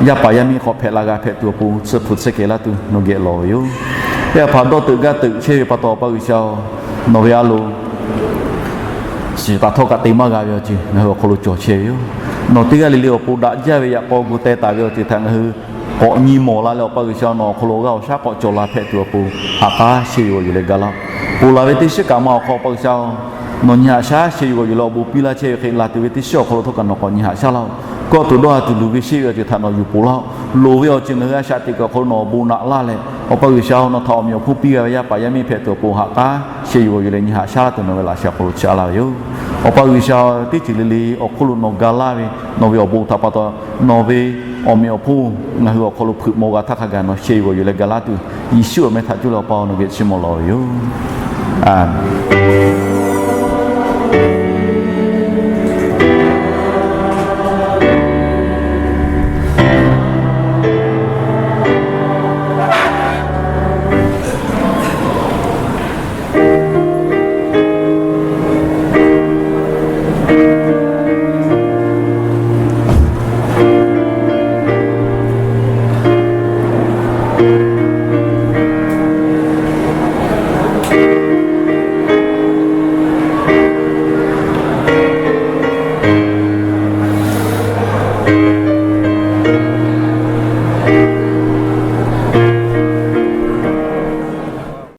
yaˇ paˍ yaˇ miˇ hk'aw hpehꞈ la g'a hpehꞈ tuˬ awˬ pon tsuhꞈ hpu tsuhꞈ kehˬ laˇ tuˬ nawˬ geh lawˬ ve yoˬ. Teˇ hpaˍ dawˇ teuꞈ gaˇ teuꞈ chehˇ ve pa taw Awˬ pa G'uiˬsha-oˬ, nawˬ ve a loˍ shiˍ taˍ htawˇ kaꞈ te maˇ g'a ve awˬ ceuˬ ngaˬ hui awˬ hk'aw lo cawˬ chehˇ ve yoˬ. Nawˬ teˇ g'aˇ le le awˬ pon daꞈ jaˇ ve yaꞈ k'aw gu teh taˍ ve awˬ ceuˬ htaꞈ ngaˬ hui k'awꞈ nyi mawˬ la leh Awˬ pa G'uiˬsha nawˬ awˬ hk'aw lo awˬ g'aˇ awˬ shaˉ k'awꞈ cawˬ la hpehꞈ tuˬ awˬ pon haꞈ k'aˉ sheh yuˬ g'awˬ yuˬ leh ga laˇ-oˆ. Ponˬ laˬ ve teˇ shiˉ kaꞈ ma awˬ hk'aw Awˬ pa G'uiˬsha-oˬ, nawˬ nyi haꞈ shaˉ sheh yuˬ g'awˬ yuˬ leh awˬ bon piˇ laˇ chehˇ ve hk'e laˬ tuˬ ve teˇ shiˉ awˬ hk'aw lo htawˇ kaꞈ nawˬ k'awꞈ nyi haꞈ shaˉ laˇ-oˆ. Kawˆ tuˬ dawˇ ha tuˬ luˬ ve sheˆ ve awˬ ceuˬ htaꞈ nawˬ yuˬ ponˬ laˇ-oˆ. Loˍ ve awˬ ceuˬ ngaˬ hui a shaꞈ teꞈ kuiˬ awˬ hk'aw lo nawˬ awˬ bon naꞈ laˇ leh, Awˬ pa G'uiˬsha-oˬ, nawˬ htaꞈ awˬ meꞈ awˬ hponˇ piˇ g'a ve yaˇ paˍ yaˇ miˇ hpehꞈ tuˬ awˬ pon haꞈ k'aˉ sheh yuˬ g'awˬ yuˬ leh nyi haꞈ shaˉ laˇ tuˬ nawˬ ve laꞈ sheh awˬ hk'aw lo chi a laˇ ve yoˬ. Awˬ pa G'uiˬsha, teˇ ceuˬ le le awˬ hk'oˆ lo nawˬ ga laˇ ve nawˬ ve awˬ bon htaꞈ pa taw, nawˬ ve awˬ meꞈ awˬ hponˇ ngaˬ hui awˬ hk'aw lo hpeuꞈ maw g'a htaˇ hk'a gaˬ nawˬ sheh yuˬ g'awˬ yuˬ leh ga laˇ tuˬ, Yeˍsuˆ awˬ meh htaꞈ cuˇ leh Awˬ pa nawˬ geh chiˇ mvuh lawˬ ve yoˬ. Aˍmenˍ.